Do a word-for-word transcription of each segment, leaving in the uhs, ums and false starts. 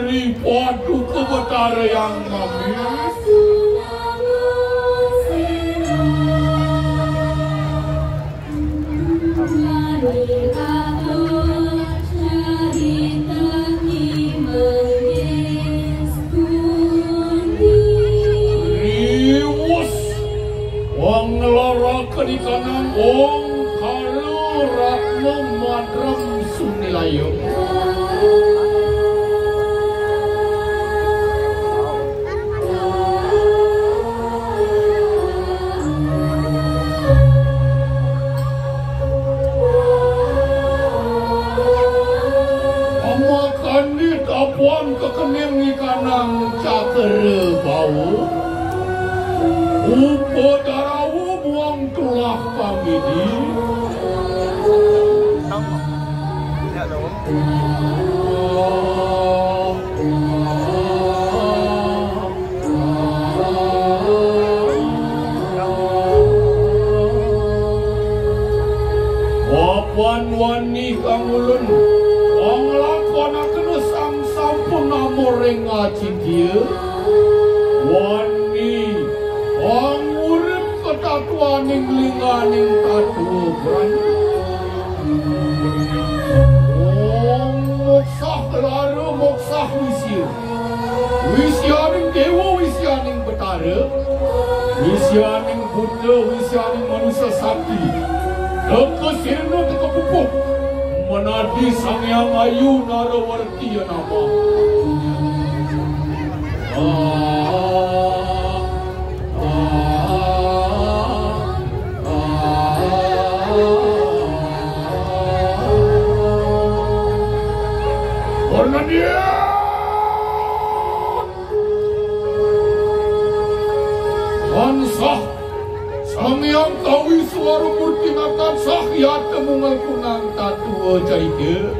Paduka Betara Hyang Mamis. Riwus. Wong lara kenikanang wong kala ratna madrem sunilaya. Pamakane tapuan kekening ikanang cakra bawa. Upadarawa buang tulah pamidi. Papan wani kang ulun, wong lakonakena sang sampun amor ring acidya. Wani, wong urip katatuaning lingganing tatua brana. Wong moksah lara moksah wisya. Wisyaning dewa, wisyaning betara, wisyaning buta, wisyaning manusa sakti. Teka sirna teka pupuh. Menadi Sang Hyang Ayu Narawerti nama. Ah. Warnanya tansah Sang Hyang Kawi Suara Murti ngatansah yata mungel kunang tatua carita.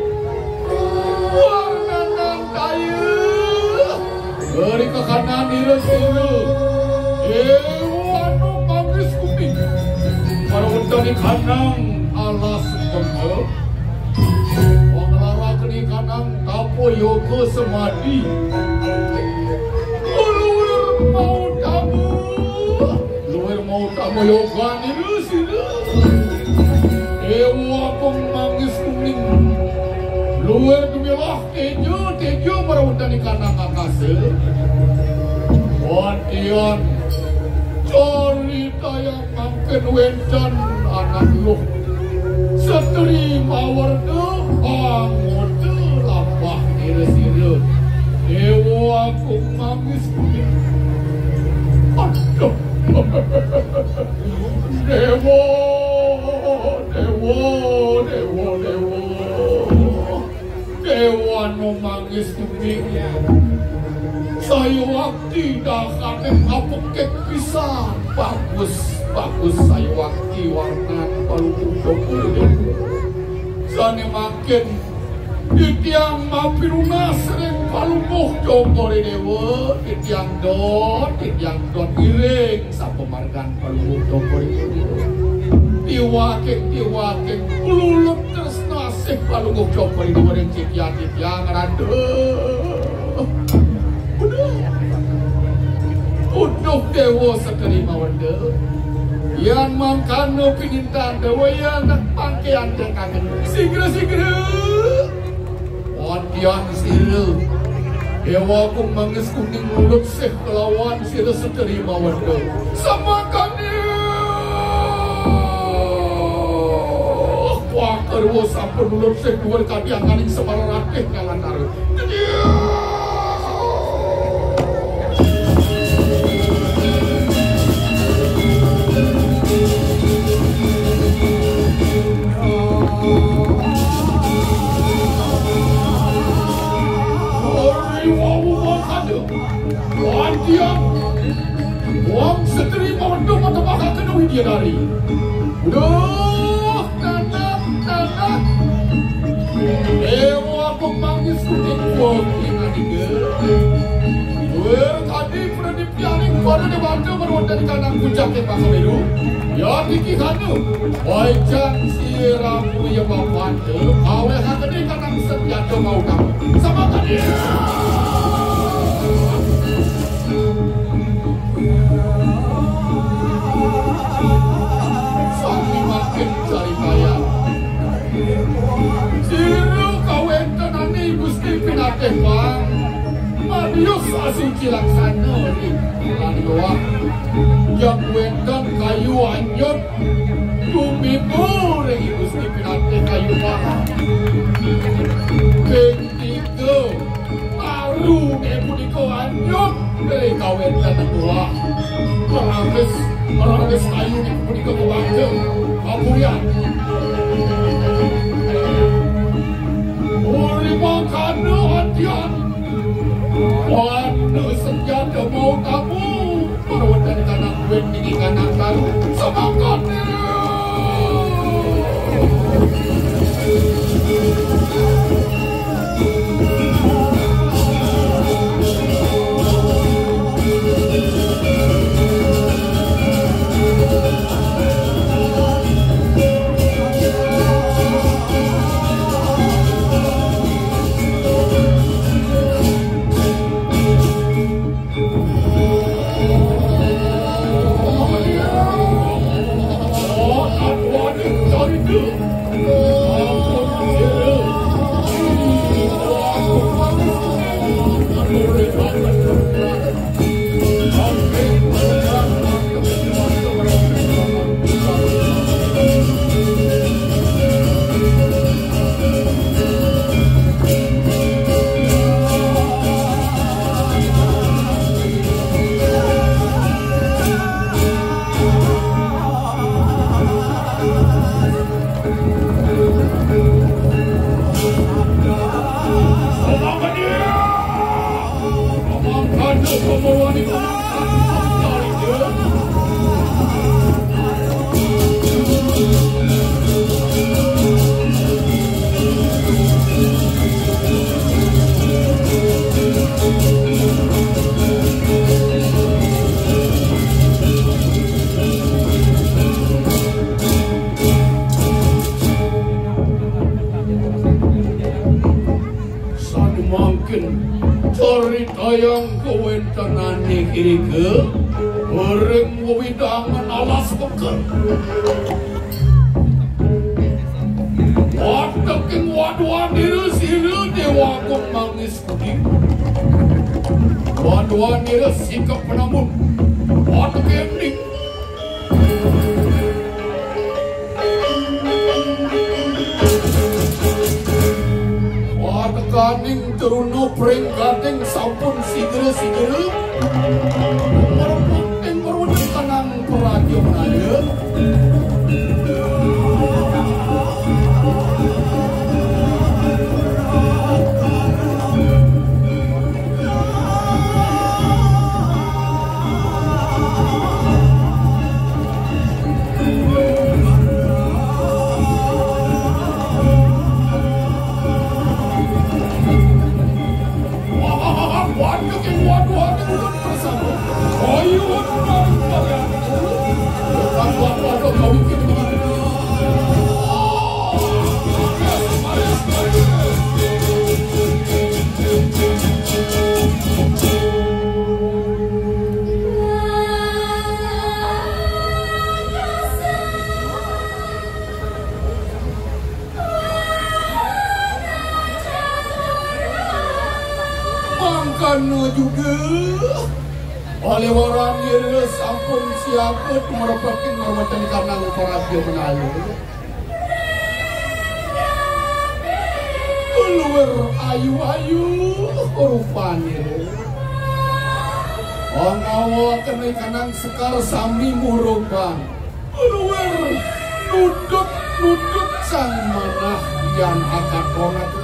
Warnanang kaya Beri kekanan ira sira. Dewa anu manggis kuning. Para wentane kanang alas bengke. Wong lara kene kanang tapa yoga semadi. Luwir mau tamu. Luwir mau tamu yoga nira sira. Dewa agung manggis kuning. Luwir dumilah Tejo, tejo marawudan ikanang akasa. Wantian caritayang mangkin wenten anak luh. Setri mawarga anggota lampah ira-ira. Dewa agung manggis kuning. Aduh. Dewa, dewa, dewa, dewa. Dewa nu manggis kuning. Saya wakti dahaning apekik pisan. Bagus, bagus saya wakti warnan palungguh kuning. Sane mangkin titiang mapinunas ring palungguh Cokor I Dewa, titiang dot, titiang dot ngiring sapamargan Palungguh Cokor I Dewa. Tiwaking, tiwaking, lulut tresnasih Palungguh Cokor I Dewa ring titiang, titiang, aduh. Uduh. Uduh Dewa Setri Mawenda. Yan mangkana pinintan Dewa yan pangkean dekaken. Sigra-sigra. Wadian sira. Dewa Agung Manggis Kuning nulut sih kelawan sira Setri Mawenda. Samakane. Wah, karwa sampun nulut sih dhuwur kadianganing Semara Ratih Kalantara. Ori wau makada. Wantian. Wong Setri Mawenda matebakaken Widyadari. Duh, tanak, tanak. Dewa Agung Manggis Kuning wong ingandika. Duh, kadi pradiptyaning para dewata marwonten kanang puncak ing Makameru. Ya tiki kanu. Waican sira muya mawanda. Awehakene kanang senjata mau kamu. Sama tadi. Yus asuci laksana ring lan loah. Yén wénten kayu anyut, tumiba ring Gusti Pinaka kayu parah. Ping tiga, taruné punika anyut ring kawéntenan loah. Raris, raris kayuné punika kabaka, kabuyat. Uri mangkana adian. Wana senjata mau tamu, perwatan kanak wit niki kanak taru, semangkot. Sané mangkin caritayang kawéntenané irika ring wewidangan alas beken. Wateking waduanira sira Déwa Agung Mangis Budi. Waduanira sikep penambun. Wateking ning Watekaning truna pring gading sampun sigra-sigra. Merempung ing merwedhi kanang praja menaya. Mangkana juga, palewaran ira sampun siaga tumrepekin ngawéntenan kanang praja menaya. Luir ayu-ayu rupanira. Angawa kena kanang sekar sami muruban. Luir nudut-nudut sang manah yan akaton atuh.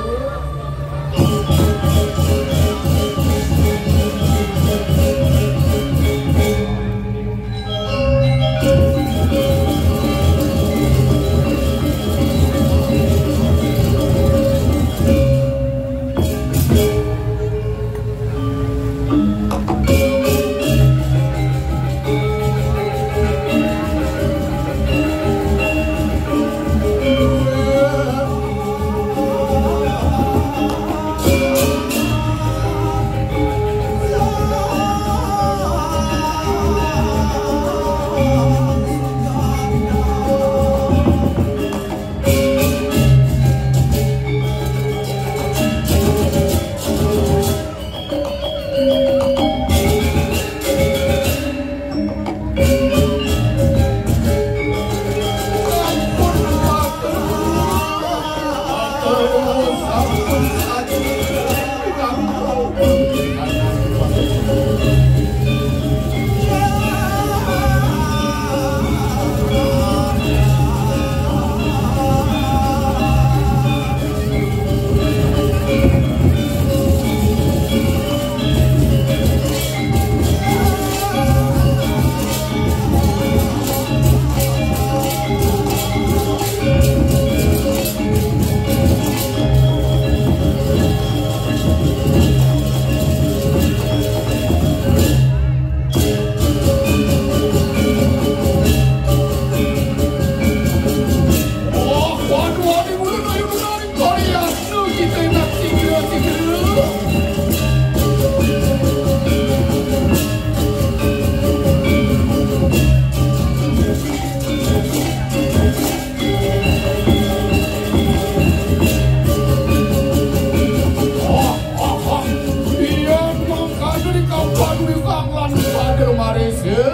Yen mangkana dikapan wisang lan pada maris, ya.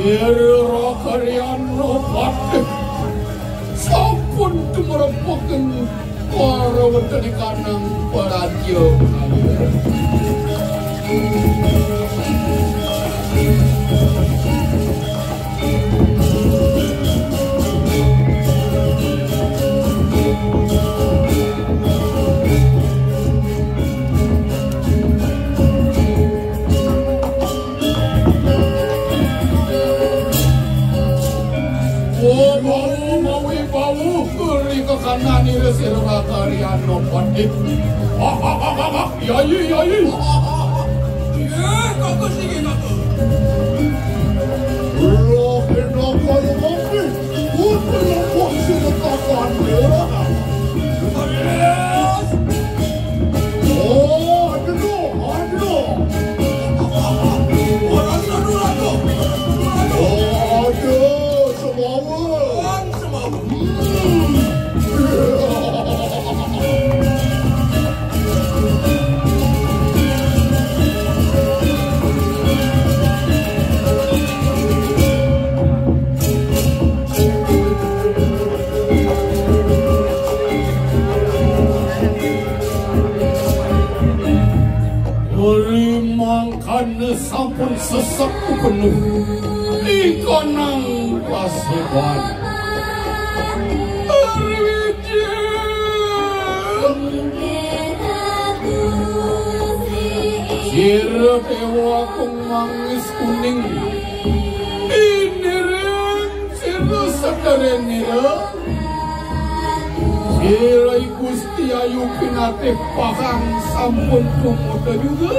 Sira karyan patih sampun tumrap peken para wetene kanang pradya. Oh, bau mawi bau ri kekanan ira sira raka riana padit. Yai, yai. Iya, kata sing enak. Roh enak kaya ngopi. Pun pelopok sing kekakan ya. Oh, aduh, aduh. Orang satu, aduh. Aduh, semawa. Orang semawa. Hmm. Ri mangkana sampun sesek penuh. Ika nang pasiban. Ri Sira Dewa Agung Mangis Kuning, iniring sira sederenira, sira I Gusti Ayu Pinatih Pahang sampun tumuda juga.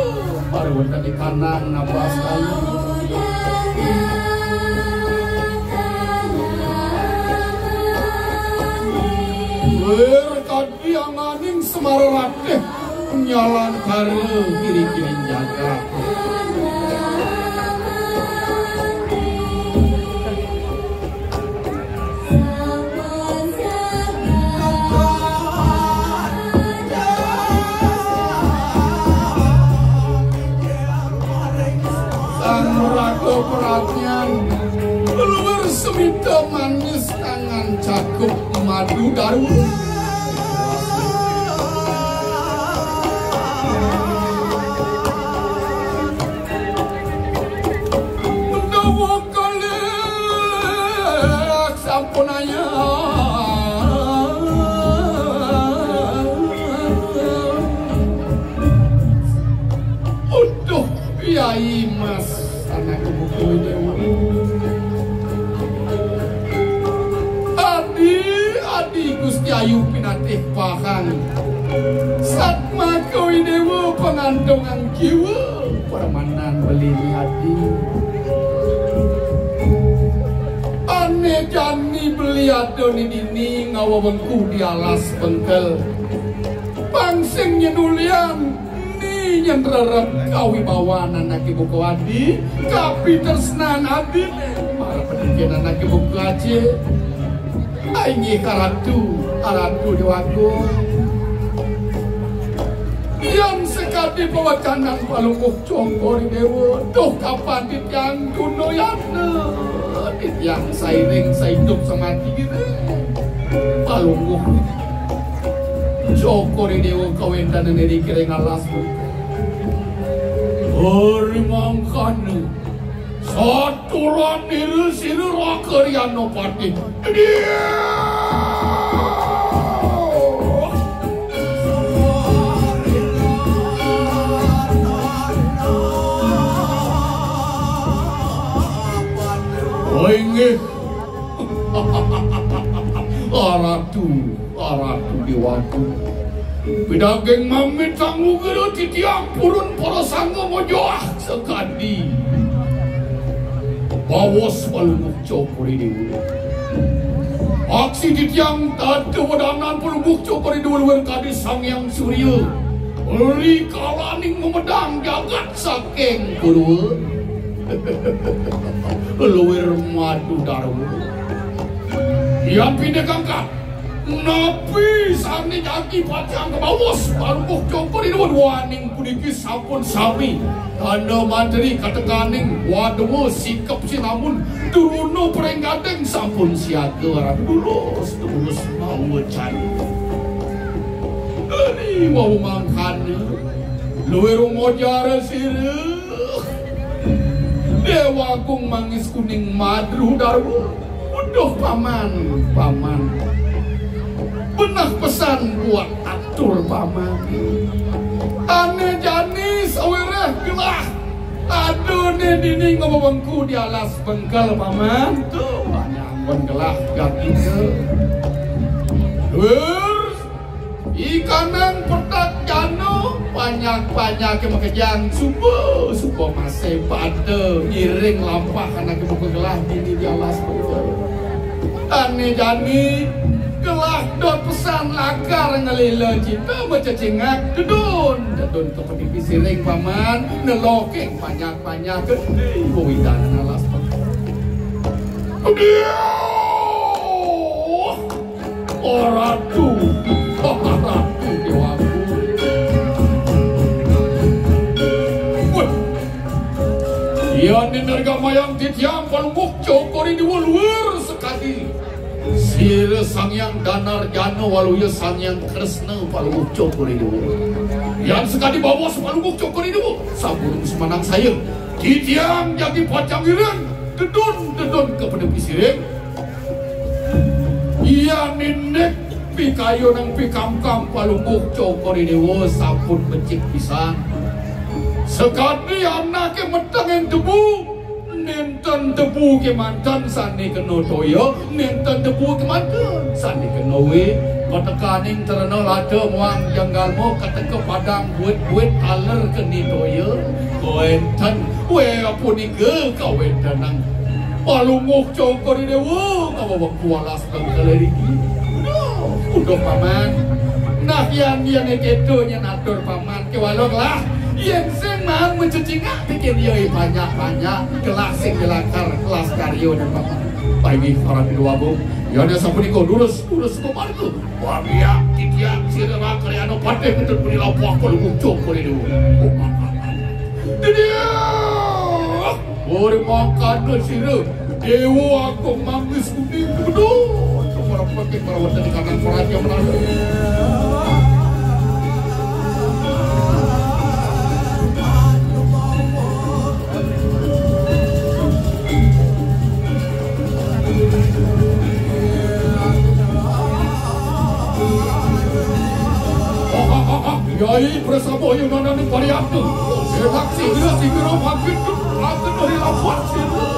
Para wonten ing kanang nabas kayu. Lir Dianganing Semara Ratih nyalantara giri-giri jagat. Sang Raga Pradnyan, luwir semita manis tangan cakup madu daru. Mendawa kalih sampun ayam. Uduh, Yai Mas, anak buku Dewa. Adi, adi Gusti Ayu Pinatih Pahang. Satmaka Widewa pangantongang jiwa, permanan beli adi. Yadone dini ngawa wengku di alas bengkel. Pang sing nyenulian ni nyen rerep kawibawan anake buka wadi, kapitresnan adine, marep pendidikan anake buka aje. Ai nggih, Ratu, Ratu Dewa Agung. Yan sekadi pawacanan Palungguh Cokor I Dewa, duh kapan titiang tuna yatna, titiang sairing saidup samati kira. Palungguh Cokor I Dewa kawentenan iri kira ngalas. Hari mangkana. Saturan nira sira Raka Rianopati. Dia. Oh, inggih. Aratu, Aratu Dewaku. Pidaging mamit sangu guru titiang purun para sangga mojoah sakadi. Bawas Palungguh Cokor I Dewa. Aksi titiang tata wedanan Palungguh Cokor I Dewa luwir kadi Sang Hyang Surya. Ri kalaning memedang jagat saking Purwa. Luwir madu darwa. Yan pindah kangkat. Napi sane jagi pacang kabawas Palungguh Cokor I Dewa duaning puniki sampun sami. Tanda mantri katekaning wadwa sikep sinamun duruna pring gading sampun siaga ratu dulus, dulus mawa canda. Ri wau mangkana luwir mojar sira. Dewa Agung Manggis Kuning madru darwa. Uduh paman, paman. Benah pesan buat atur paman. Ane jani sawereh gelah. Aduh ne dini ngomongku di alas bengkel paman. Tuh, banyak pun gelah gak kita. Terus Ikanang petak jano, panyak-panyak ke makejang, suba, suba masih pada ngiring lampah anake buka gelah dini di alas puja. Ane jani, gelah dot pesan lakar ngelila cinta macecingak, dedun, dedun ke penipi siring paman, neloking panyak-panyak ke di buwidan alas puja. Aduh! Oh, Ratu, oh, Ratu Dewaku. Wah. Iya, ninarga mayang titiang Palungguh Cokor I Dewa luwir sekadi. Sira Sang Hyang Danar Jana waluya Sang Hyang Kresna Palungguh Cokor I Dewa. Yan sekadi bawas Palungguh Cokor I Dewa. Sampun semanang saya. Titiang jagi pacang iring. Dedun, dedun ke penepi siring. Iya nindik pikayunang pikamkam Palungguh Cokor I Dewa sampun becik pisan. Sekadi anake metengin tebu, nenten tebu kemanten sane kena toya, nenten tebu kemanten sane kena we. Patekaning terena lada muang janggalma kateka padang buit-buit taler keni toya. Koenten we apunika kawentenang Palungguh Cokor I Dewa ngawa wengku alas bengkel riki. Uduh, uduh paman. Nah, yan, yan keto nyen atur paman ke waluh lah. Yen sing maan mencecingak bikin yoi banyak-banyak gelah sing jelakar kelas karyo dan paman. Painggih para piduagung. Yan sapunika durus, durus paman. Wamiak titiang sira Raka Rianopati ketut muni lampah Palungguh Cokor I Dewa. Dedeh! Ora mangkana sira Dewa Agung Manggis Kuning. Aduh, cuma pakai perawatan di kandang peraja menara. Yai bersama Yunanani Pariatu. Enak singgah singgah makin tu makin dari lapan singgah.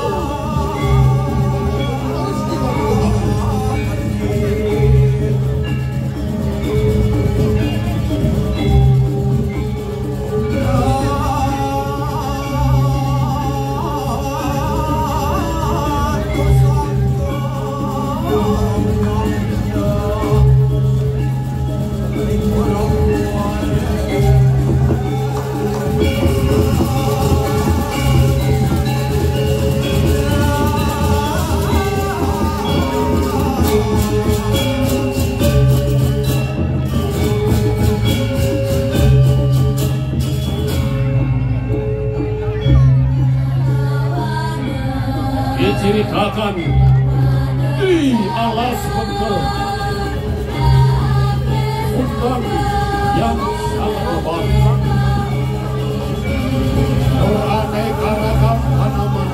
Ceritakan di alas bengkel. Hutan yang sangat lebat. Beraneka ragam tanaman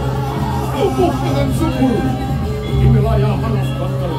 tumbuh dengan subur di wilayah alas bengkel.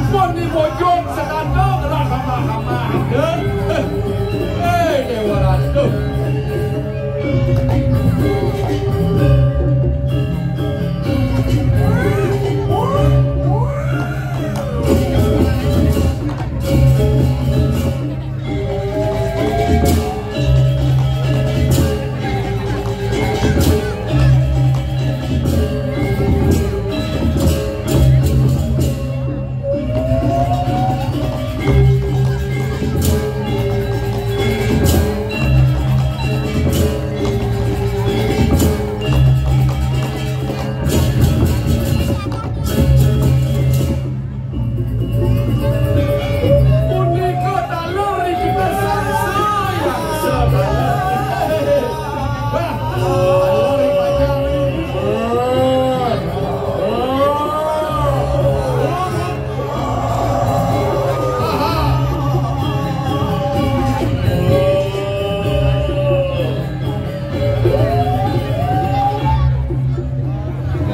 Mun di bojong sekandung lah sama-sama. Eh, Dewa Ratu. Punika taler ring kita sangsa yang sebenarnya. Wah, taler ring panjang.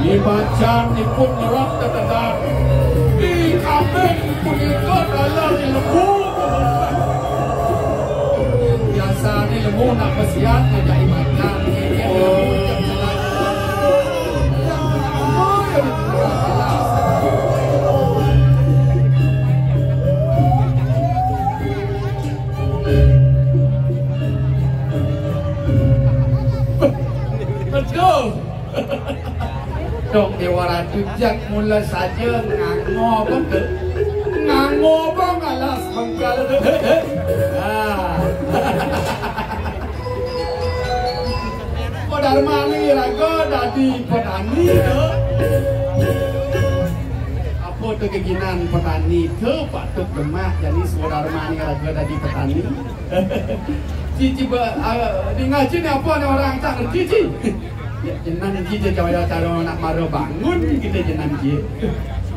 Imacan ipun nyerat tetedak. Di kambing punika dalam di lembu. Biasane lembu nak besian ngajak imacan. Ini lembu jam sebelas. Betul. Dong Dewa Ratu jak mula saja ngango apa ke? Ngango apa ngalas bengkal? Ah. Swadarmane raga dadi petani to. Apa to geginan petani to patut demak jani swadarmane raga dadi petani. Ci, ci, ba, ah, dingeh ci ne apa ne orang tak ngerti ci. Ya, jenengan ci je cara, cara nak mara bangun kita jenengan ci.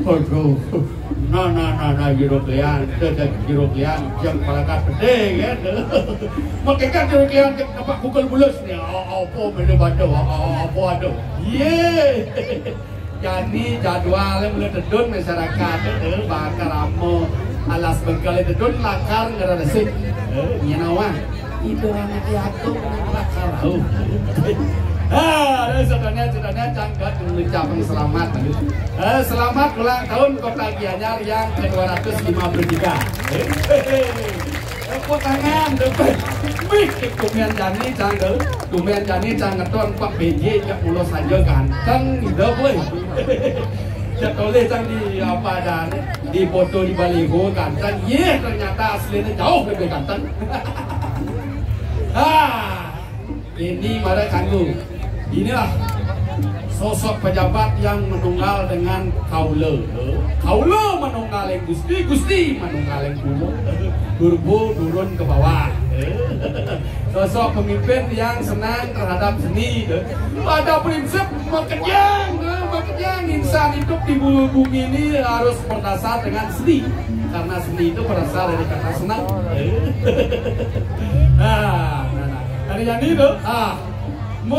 Aduh. Nah, nah, nah, nah, jero klian, kita jero klian, jang palakat pedih kan. Makai kan jero klian nampak pukul bulus ni. Ah, apa benda baca, ah, apa ada. Ye. Jani jadwal mula tedun masyarakat, eh, bakal rame. Alas bengkal tedun lakar ngresik. Eh, nyén awak. Itu anak yatim lakar. Oh. Ah, dan sebenarnya, sebenarnya cangkat mengucapkan selamat. Eh, selamat ulang tahun Kota Gianyar yang ke dua ratus lima puluh tiga. Tepuk tangan, tepuk. Wih, kumian jani cang, kumian jani cang ngeton Pak B J jak mulo saja ganteng gitu, boy. Jak tulis cang di apa dan di foto di baliho ganteng. Yeh, ternyata aslinya jauh lebih ganteng. Ah, ini pada kanggo. Inilah sosok pejabat yang menunggal dengan kaula. Kaula menunggal yang Gusti, Gusti menunggal yang kula. Durbo turun ke bawah. Sosok pemimpin yang senang terhadap seni. Pada prinsip makejang, makejang insan hidup di bu- bumi ini harus berdasar dengan seni. Karena seni itu berasal dari kata senang. Nah, nah, nah. Dari yang itu, ah, mau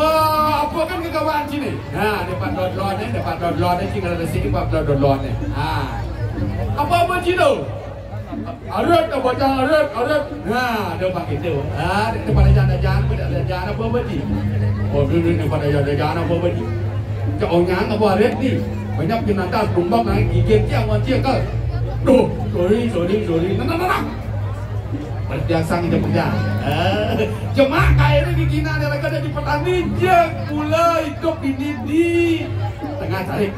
apa kan kegawaan sini? Nah, dapat dodlon ni, dapat dodlon ni, tinggal di sini dapat dodlon ni. Ah, apa apa sini? Arit, apa jangan arit, arit. Nah, dia pakai tu. Ah, dia pada jangan jangan, pada jangan apa apa sih? Oh, dia dia pada jangan jangan apa apa sih? Cak onyang apa arit ni? Banyak binatang tumbang naik gigit dia, macam ke? Duh, sorry, sorry, sorry. Nah, nah, nah, nah. Berbiasa kita punya. Cuma kaya ini gigi nak ada lagi ada di petani je pula hidup ini di tengah tarik.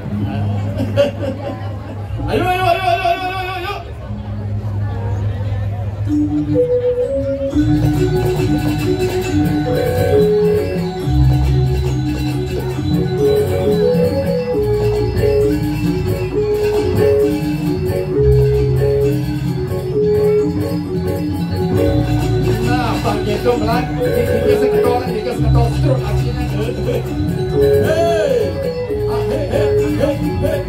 Ayo, ayo, ayo, ayo, ayo, ayo, ayo. Nah, Bang Jendong lah. Ini dia seketor, dia seketor struk akhirnya. Hei. Ah, hei, hei, hei, hei.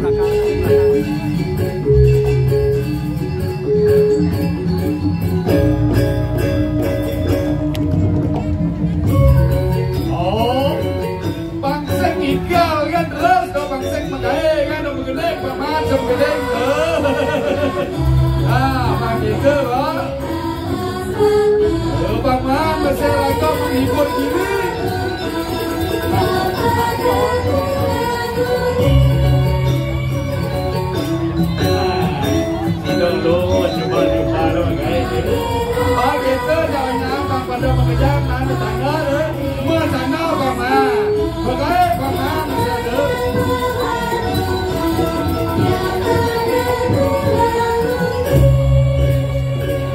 Oh. Bang Seng igal kan terus, kalau Bang Seng magaé kan, udah begedé, Bang Mat, udah begedé. Ah, Bang gitu, Bang. Ayo, Bang Mat, masyarakat menghibur diri. Nah, si Dolo, coba, coba, lo, guys. Oh, gitu, jangan-jangan Bang pada mengejar, nah, tetangga, lo. Mah sana, Bang Mat. Bagaimana, Bang Mat, masih ada.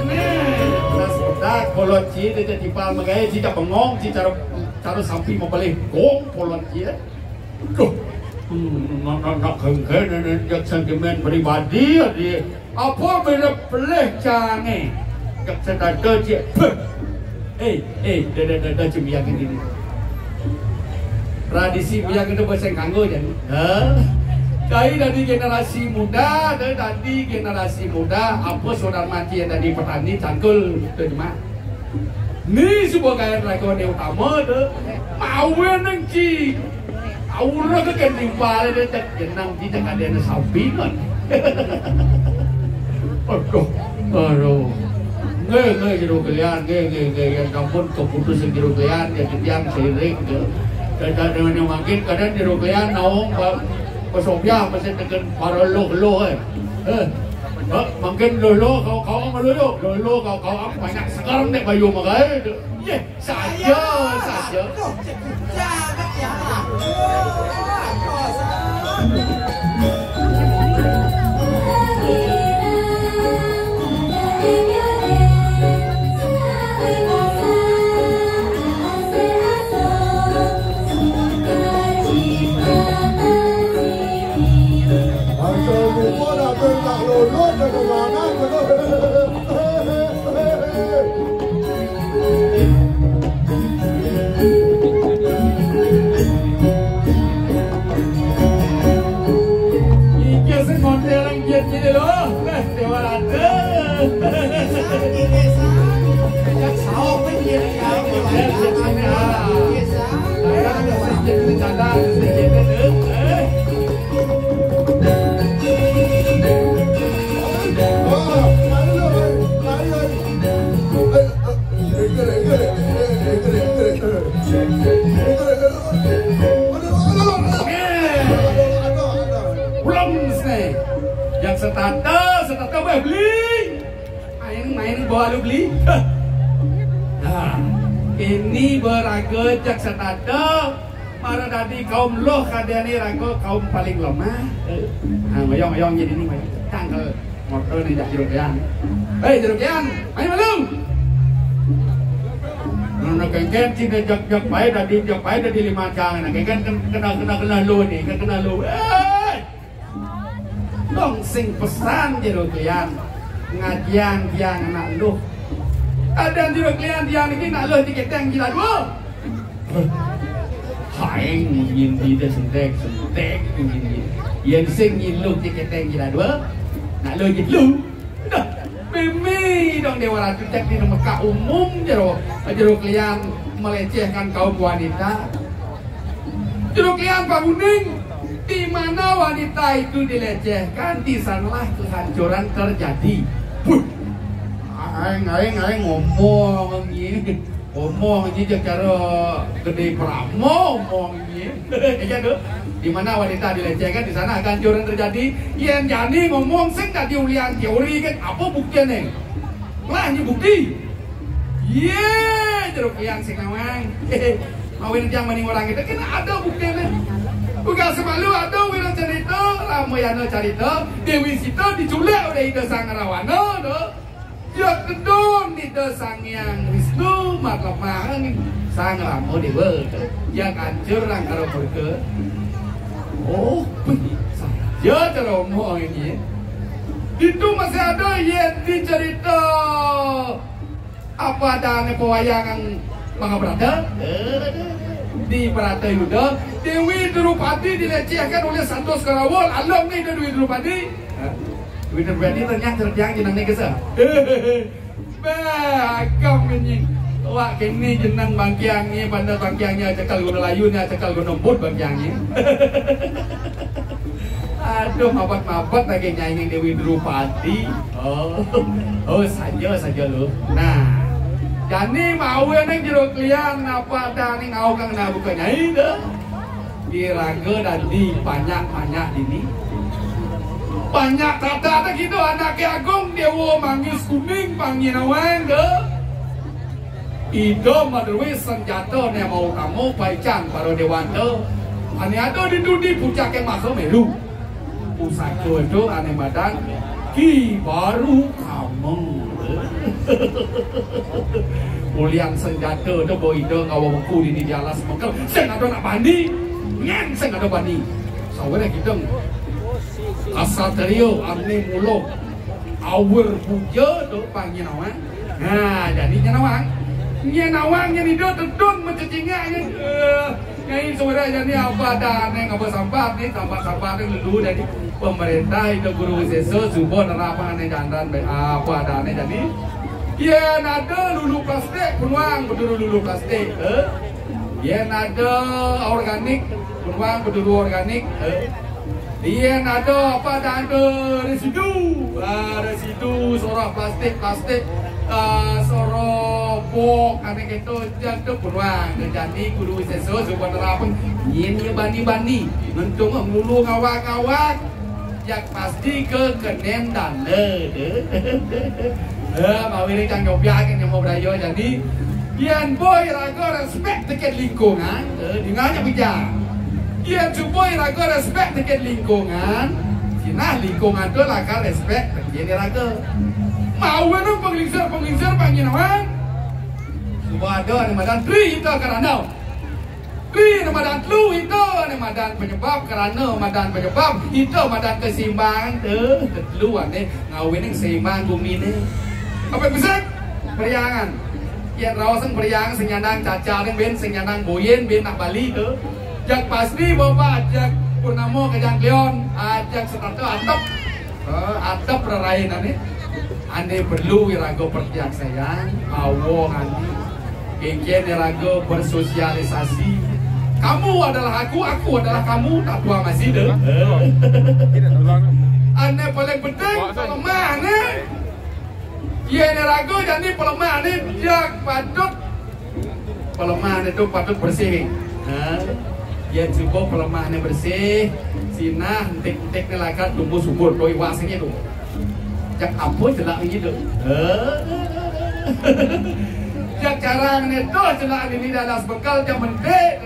Nih, udah sebentar, kalau Ci, dia jadi pal, magaé, Ci, tak bengong, Ci, cara, cara sampai mau balik gong, kalau Ci, ya. Duh, hmm, nak, nak, nak, kengken, nak, nak, jak sentimen pribadi, ya, dia. Apa beda pelih cange? Jak sedada, Ci. Beuh. Eh, eh, dah, dah, dah, dah, Ci, biar gini. Tradisi biar kita bosan kanggo, jadi. Ha? Cai dari generasi muda, dari tadi generasi muda, apa saudara mati yang tadi petani, cangkul, terjemah. Ni sebagai raga ni utama tu, mawen nang ci. Aura ke kan timpal dia tak jenang ci tak ada nak sapi kan. Aduh, aduh. Nggih, nggih, jero kalian, nggih, nggih, nggih, yang kampun keputusan jero kalian, ya, tiang sirik, ya. Dan, dan dengan yang makin kadang jero kalian naung ba-, pesobiah masih tekan para loh-loh, eh. Eh, eh, makin loh-loh kau-kau sama loh-loh. Loh-loh kau-kau sama banyak sekarang dek bayu makai. Ye, saja, saja. Asal rupa dah tak lulus, dah kemana, dah. Iki sing ngonté lang jet kene lho. Wes, Dewa Ratu. Tata, setata baé beli. Main-main bawa lu beli. Nah, ini baraga jak setata. Mara dadi kaum luh kadéné raga kaum paling lemah. Nah, ngoyong-ngoyong jadi ini ngoyong. Tangkel motor nih jak Jero Klian. Hei Jero Klian, main malu. Nah, nah, kéngkén cina jak-jak baé dadi jak baé dadi lima cang. Nah, kéngkén kena kena kena lu nih, kena kena lu. Hei! Dong sing pesan Jero Klian. Ngajiang tiang anak luh. Kadén Jero Klian tiang niki anak luh dikéténg jilad dua. Haing munyin di dé senték, senték munyin di. Yén sing nyiluh dikéténg jilad dua. Anak luh jitlu. Dah, mimi dong Déwa Ratu cék di Mekah umum Jero, Jero Klian melecehkan kaum wanita. Jero Klian panguning, di mana wanita itu dilecehkan, di sanalah kehancuran terjadi. Puh. Aing, aing, aing ngomong, anjing. Ngomong, anjing, cara gedé pramo, ngomong, anjing. Iya, tuh. Di mana wanita dilecehkan, di sana kehancuran terjadi. Yén jani ngomong, sing dadi ulian teori, kan? Apa buktinya? Lah, ini bukti. Yé, Jero Klian sing nawang. Mawin tiang mani orang itu kan ada buktinya. Bukan semalu ada wira cerita, Ramayana cerita, Déwi Sita diculik oleh Ida Sang Rawana, tuh. Ya kedon Ida Sang Hyang Wisnu, mat lemah Sang Rama Déwa, tuh. Ya kancur rangkara murka. Oh, ya ceromo ini. Itu masih ada ya di cerita apa adané pewayangan Mahabharata? Di Bharatayuddha, Déwi Drupadi dilecehkan oleh satu Kurawa, alam nih Déwi Drupadi. Hah? Déwi Drupadi ternyata terjang jeneng nih kesa. Bah, agam ini. Wah, kini jeneng bangkiangnya, pada bangkiangnya cekal guna layu, nya cekal guna but bangkiangnya. Aduh, mabat-mabat lagi nyanyi Déwi Drupadi. Oh, oh saja saja lu. Nah, jani mau nang Jero Klian apa ada ning au kang nak buka nyai deh. Iraga dadi banyak-banyak dini. Banyak tata kita anaké agung Déwa Manggis Kuning panginawang deh. Ida madrué senjata né mau kamu paicang para déwata. Ané ada di dudi pucaké Maha Meru. Pusaka itu ané madan Ki Baru Kameng. Ulian senjata itu bawa ida ngawa wengku dini di alas mengkel. Sing ada nak bani. Nyén sing ada bani. Saweré kita. Asatria ané mula. Awur puja tu panginawang. Nah, jadi nyenawang. Nyenawang nyén ida tedun mencecingak nyén. Eh, nyai suara jadi apa adané ngapa sambat ni, sambat-sambat ni lulu jadi pemerintah itu guru sesa suba nerapang ané jandan be-, apa adané jadi. Yén ada lulu plastik, penuang beduru lulu plastik. Eh? Yén ada organik, penuang beduru organik. Eh? Yén ada apa dah ada residu, ah, residu sorok plastik, plastik, ah, sorok bok, ané gitu, jangan tu penuang. Jadi kudu sesa suba nerapang. Nyén ya bani-bani, mentung mulu ngawak-ngawak, jak pasti ke kenen dana deh. Eh, mawiring cang nyobiakin yang mau berayo jadi. Yén boy raga respect dikit lingkungan, eh, di nganya bijak. Yén cuboy raga respect dikit lingkungan, sinah lingkungan tu lakar respect dikit raga. Mau nang penglingsir-penglingsir panginawang. Suba ada ané madan tri ita karana. Tri ané madan telu ita ané madan penyebab, karana madan penyebab, ita madan keseimbangan. Tuh, telu ané ngawinin seimbang bumi ni. Apa bisik? Periangan. Yén raos sing periangan, sing nyandang cacar, sing bin, sing nyandang boyin, bin nak Bali tu. Jak pasti bawa ajak purnama kajang kleon, ajak setata atep. Eh, atep rerain ané. Ané perlu iraga pertiaksayang, awo ané. Kéngkén iraga bersosialisasi. Kamu adalah aku, aku adalah kamu, tak tua masih deh. Ané paling penting, pelemah ané. Yén iraga jani pelemah ané, dia patut pelemah ané tu patut bersih. Ha? Yén cuba pelemah ané bersih, sinah entik-entik ni lakar tumbuh subur, doi wasnya tu. Jak apa celak ini tu? Eh. Jak carang ni tu celak ini dah, dah sebekal jak mendik.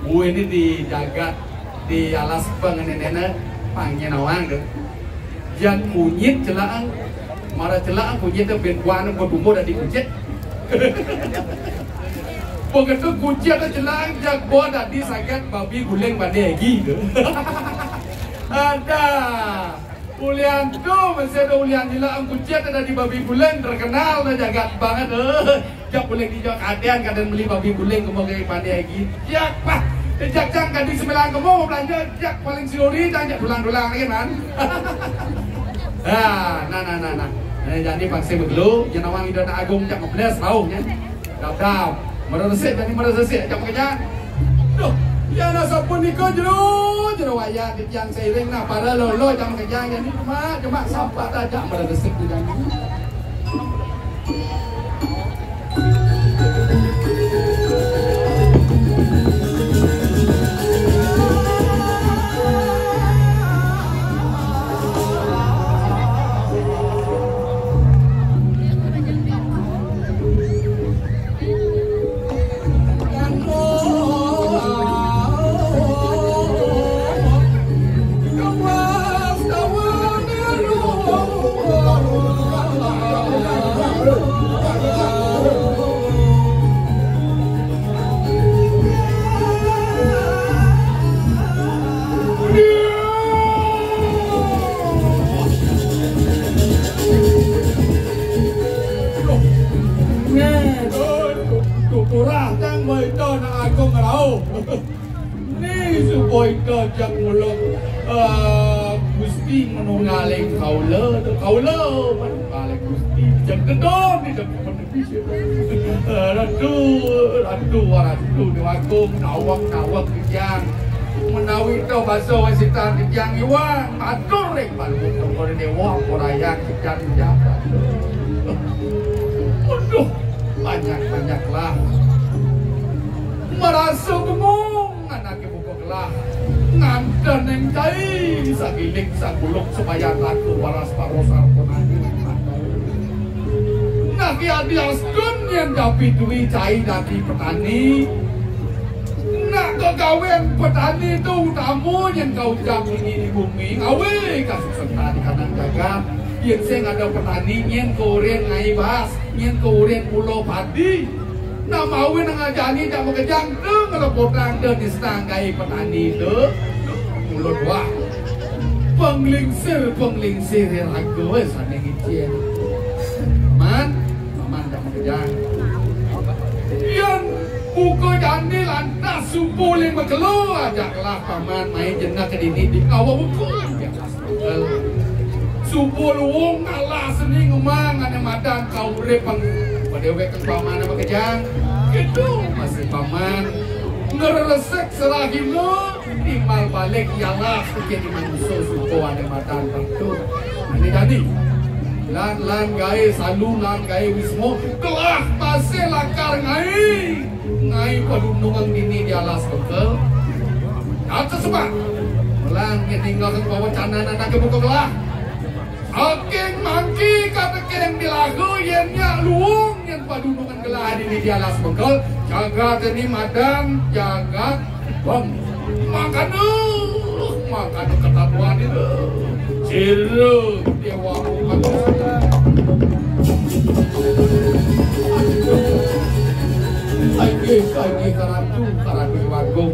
Woi, ini di jagat di alas pang ni nena panggil nawang tu. Jak kunyit celak, mara celak kunyit tu ben kuan ko tumbuh dari kunyit. Begitu kunyit tu celak jak buat dari sagat babi guling pada lagi tu. Ada. Ulian tu, mesti ada ulian gila, angku ciat ada di babi guling, terkenal dah jagat banget. Eh, jak guling di jok aden, kaden beli babi guling, kemau kayak pandai lagi. Jak, pah. Eh, jak cang kadi sembilan kemau belanja, jak paling siori, cang jak dulang-dulang lagi, man. Ah, nah, nah, nah, nah. Eh, jadi pangsi begelu, jenawang ida nak agung, jak ngebles, baunya. Dap-dap. Mara resik, jani mara resik, jam kerja. Duh, ya nak sampun nika jero, jero wayah di tiang seiring nah, para lolo jam kerja, jani cuma, cuma sampat aja mara resik tu jani. Tuturah tang baita nak agung rauh. Ni supaya kita jak muluk, eh, Gusti menunggaling kaula, kaula menunggaling Gusti. Jak gedong di depan. Ratu, ratu, ratu di wagung, nawak, nawak kejang. Menawi to basa wasitan kejang iwang, matur ring Palungguh Cokor Dewa, porayang kejang kejang. Waduh, banyak-banyaklah. Merasa bengong, anake buka gelah. Nganten ning cai, sagiling, saguluk, sebayan laku, waras, paros, arpun, ayu. Nah, ki adi astun yen japi duwi cai dadi petani. Nak kegawen petani tu utama yen kau jam ini di bumi, ngawe kasuksesan di kanang jagat. Yen sing ada petani yen koren ngai bas, yen koren pulo padi. Nah, mawe nang ajani jak makejang tu ngelepotang de nisnang gai petani tu. Mulut wah. Penglingsir, penglingsir raga weh sane ngicen. Man, paman jak makejang. Yen buka jani lantas subuh ling makelo ajak kelah paman mai jenek ke dini di kawa buku. Subuh luung ngalah seni ngemang ane madan kaurip pang. Padewek ke paman apa kejang. Gitu masih paman. Ngeresek serahina, timbal balik ialah bikin manusia subuh ane madan tentu. Ane jadi. Lan, lan gae salu, lan gae wismo, kelah masih lakar ngai. Ngai padunungan dini di alas bekel. Kata sebab. Melang yen ninggalkan pawacanan anake buka gelah. Saking mangki kata keng dilagu yen nyak luung yen padunungan gelah dini di alas bekel. Jagat ini madan, jagat bang. Makane, makane ketabuhan itu. Jero dewa manusia. Saiki, saiki karatu, karatu wagung.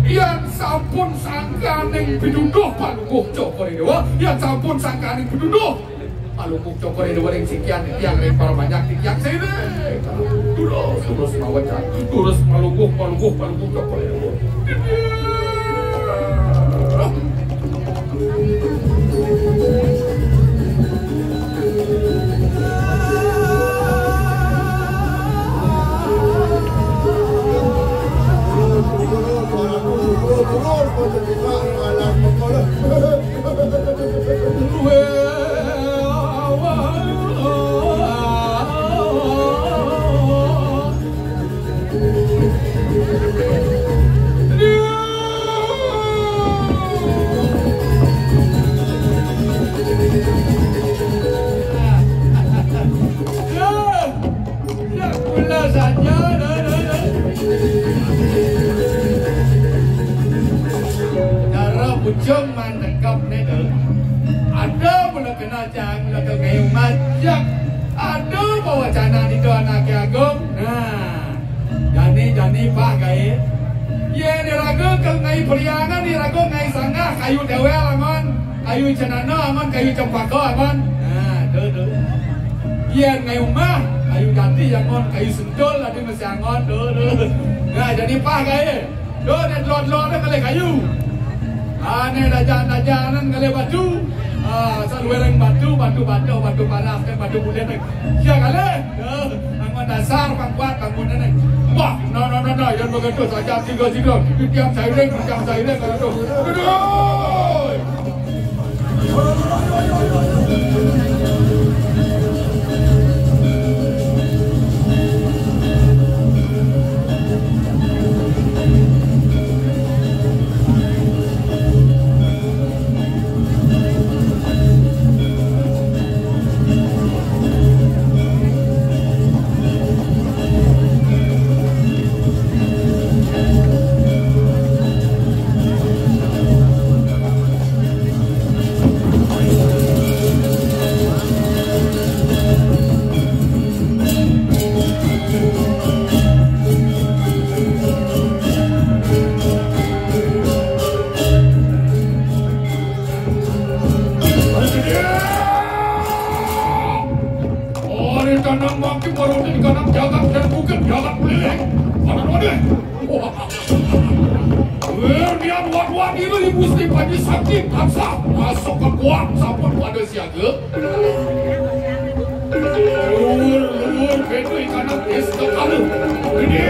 Yang sampun sangkaning pituduh Palungguh Cokor Dewa, yang sampun sangkaning pituduh Palungguh Cokor Dewa ring sikian tiang ring para banyak tiang sini. Terus, terus mawacan, terus Palungguh, Palungguh, Palungguh Cokor Dewa. Cuma tekep né to. Ada mula kena cang, mula ke ngai umah, jak. Ada bawa cana di to anak agung. Nah, jani, jani pah gaé. Yén diraga ke ngai priangan, diraga ngai sanggah, kayu téwél angon, kayu cenana angon, kayu cempaka angon. Nah, to, to. Yén ngai umah, kayu jati angon, kayu sentul adi masih angon, to, to. Nah, jani pah gaé. Duh, né delod-delod né ngalih kayu. Ané dajan-dajan né ngalih batu. Ah, asal wéréng batu, batu bata, batu panas, kan batu bulat né. Sia ngalih. Duh, anggon dasar pang kuat bangunan né. Wah, no, no, no, no, yang begitu saja tiga-tiga. Tiap sairing, tiap sairing, begitu. Aduh! Ari tanam maki baru di kanan jagat dan bukit jagat pelilih. Mana waduh? Wér nian wan-wan ieu ibu Sri Panji Sakti paksa masuk ke kuat sampun pada siaga. Luhur, luhur, béda ikan is tekalu. Ini.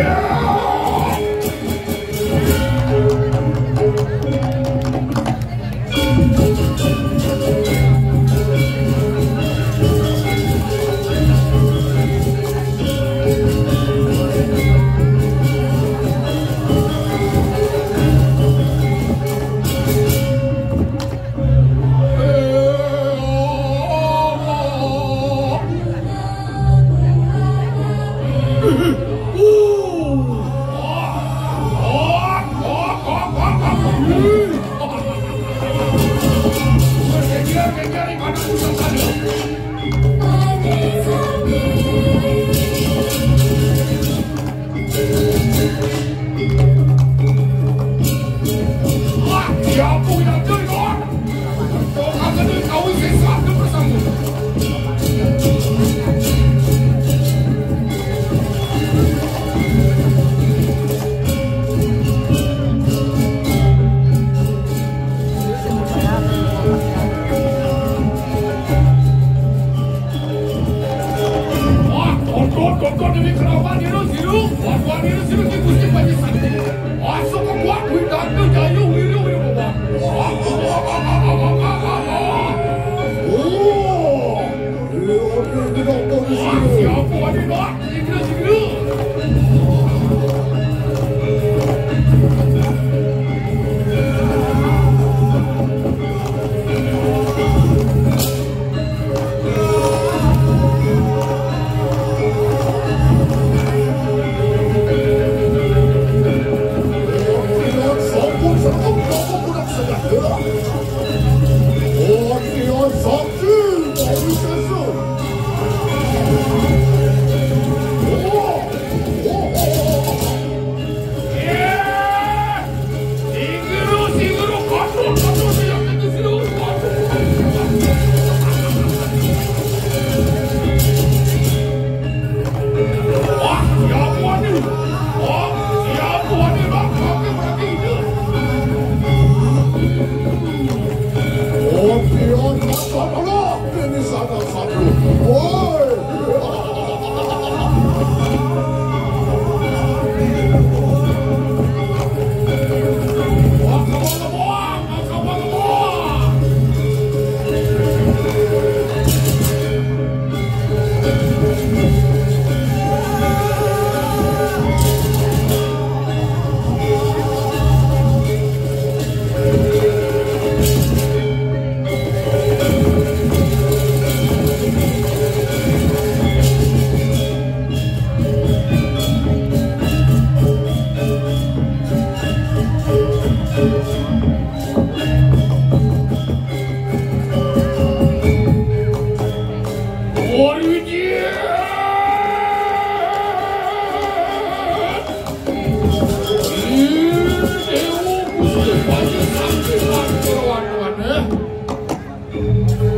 Wah, tonton, tonton demi kerabat ini, silu. Wah, wah, ini silu, ini Gusti Panji Sakti. Masuk ke kuat, wih, tante, jayu, wiru, wiru, wah. Wah, wah, wah, wah. Oh, iya, iya, iya, iya, iya. Wah, siapa ini, Dok? Ini, ini, ini. Parwiji. Ih, Dewa Gusti Panji Sakti Panji Rawan, eh.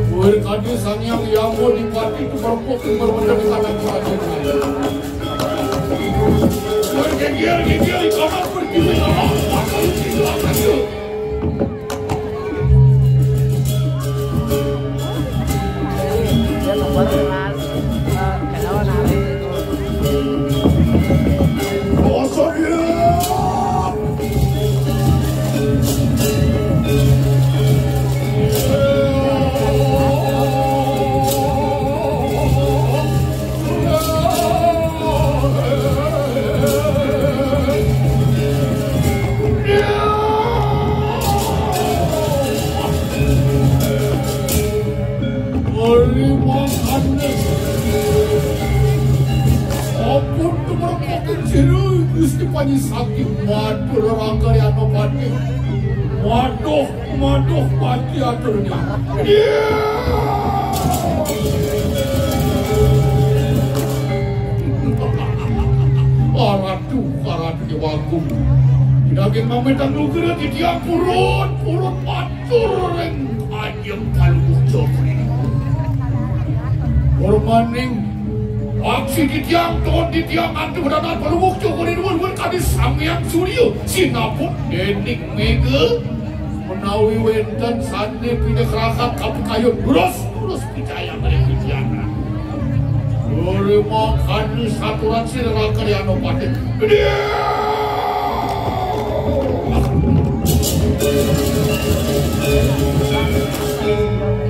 Wér kadi Sang Hyang Yama Dipati tumerpuk berwedeng kadang kerajaan. Wér geger, geger, di kamar berdiri, kamar, kamar, kamar. Terima kasih. Ampun, tumerpuk sira, Gusti Panji Sakti, matur raka Ryanapati. Waduh, waduh, pati aturnya. Iya. Aratu, aratu Dewa Agung. Daging mamitang nugra titiang purun, purun matur ring Ajeng Palungguh Cokor ini. Purmaning aksi titiang, ton titiang, antuk danar Palungguh Cokor ini, nuwun kadi Sang Hyang Surya, sinaput dening mega, menawi wénten sané pinakrakat kapikayun, terus, terus picayang ring titiang. Terima kasih saturan sira raka Ryanapati. Gedé.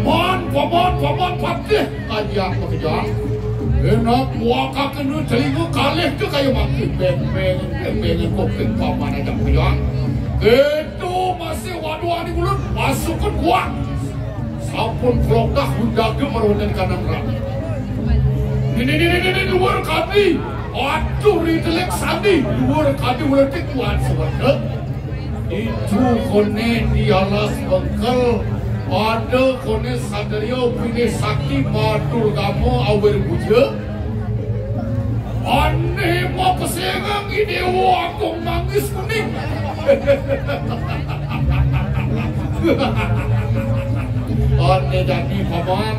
Man, paman, paman, patih, ajak makejang. Enak muaka kena telinga kalih tu kaya mati. Beng-beng, beng-beng, kuping paman ajak makejang. Kéto masih waduaning ulun, masukin kuat. Sampun klodah hundaga maronan kanang rami. Nini, nini, nini, luwur kadi. Aduh, ritelik sandi. Luwur kadi uletik kuat sewedek. Itu koné di alas bengkel. Ada koné satria pinih sakti matur gama awir puja. Ané mapesengang i Déwa Agung Manggis Kuning. Ané dadi paman,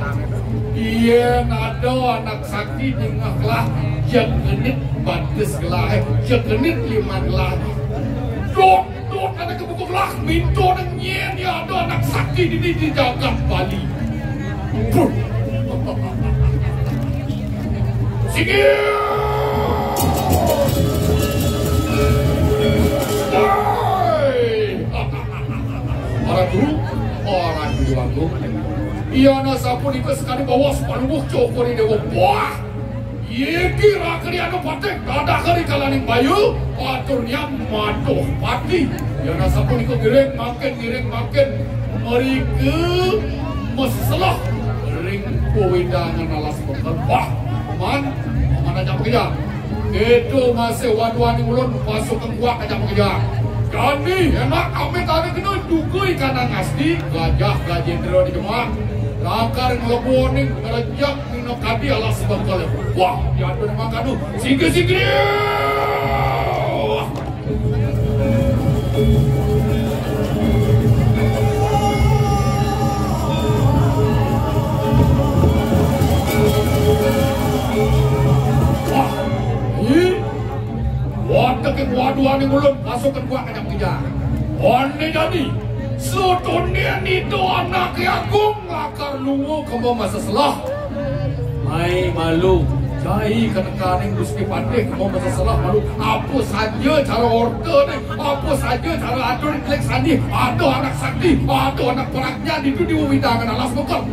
yén ada anak sakti ningeh gelah, jeg genit batis gelah, eh, jeg genit liman gelah. Dok Dot anak kebuka belah, minto nang nyén ya ada anak sakti dini di jagat Bali. Puh. Sigi. Woi. Aratu, aratu Déwa Agung. Iya, nah, sapunika sakadi bawas Palungguh Cokor I Déwa. Wah! Iki raka Ryanapati, dadah ri kalaning bayu, aturnya maduh pati. Yan asapunika ngiring mangkin, ngiring mangkin. Mrika maselah ring wewidangan alas bengkel. Wah, paman, paman ajak makejang. Kéto masih waduaning ulun, pasukan kuat ajak makejang. Jani, enak amit ané kena juga ikan nang asdi, Gajah Gajendra di Jemang. Lakar ngleboning ngrejek Dina kadi alas bengkel. Wah, diatur makanu. Sigi, sigi. Wah. Wah. Ih. Watek ing waduaning ulun, pasukan kuat kajang pijang. Ané jani, sutuné nida anaké agung lakar lunga kema maseselah. Mai malu, cai katekaning Gusti Patih kema maseselah malu. Apa saja cara ortané, apa saja cara atur telik sandi, ada anak sakti, ada anak prajna ditu di wewidangan alas bengkel.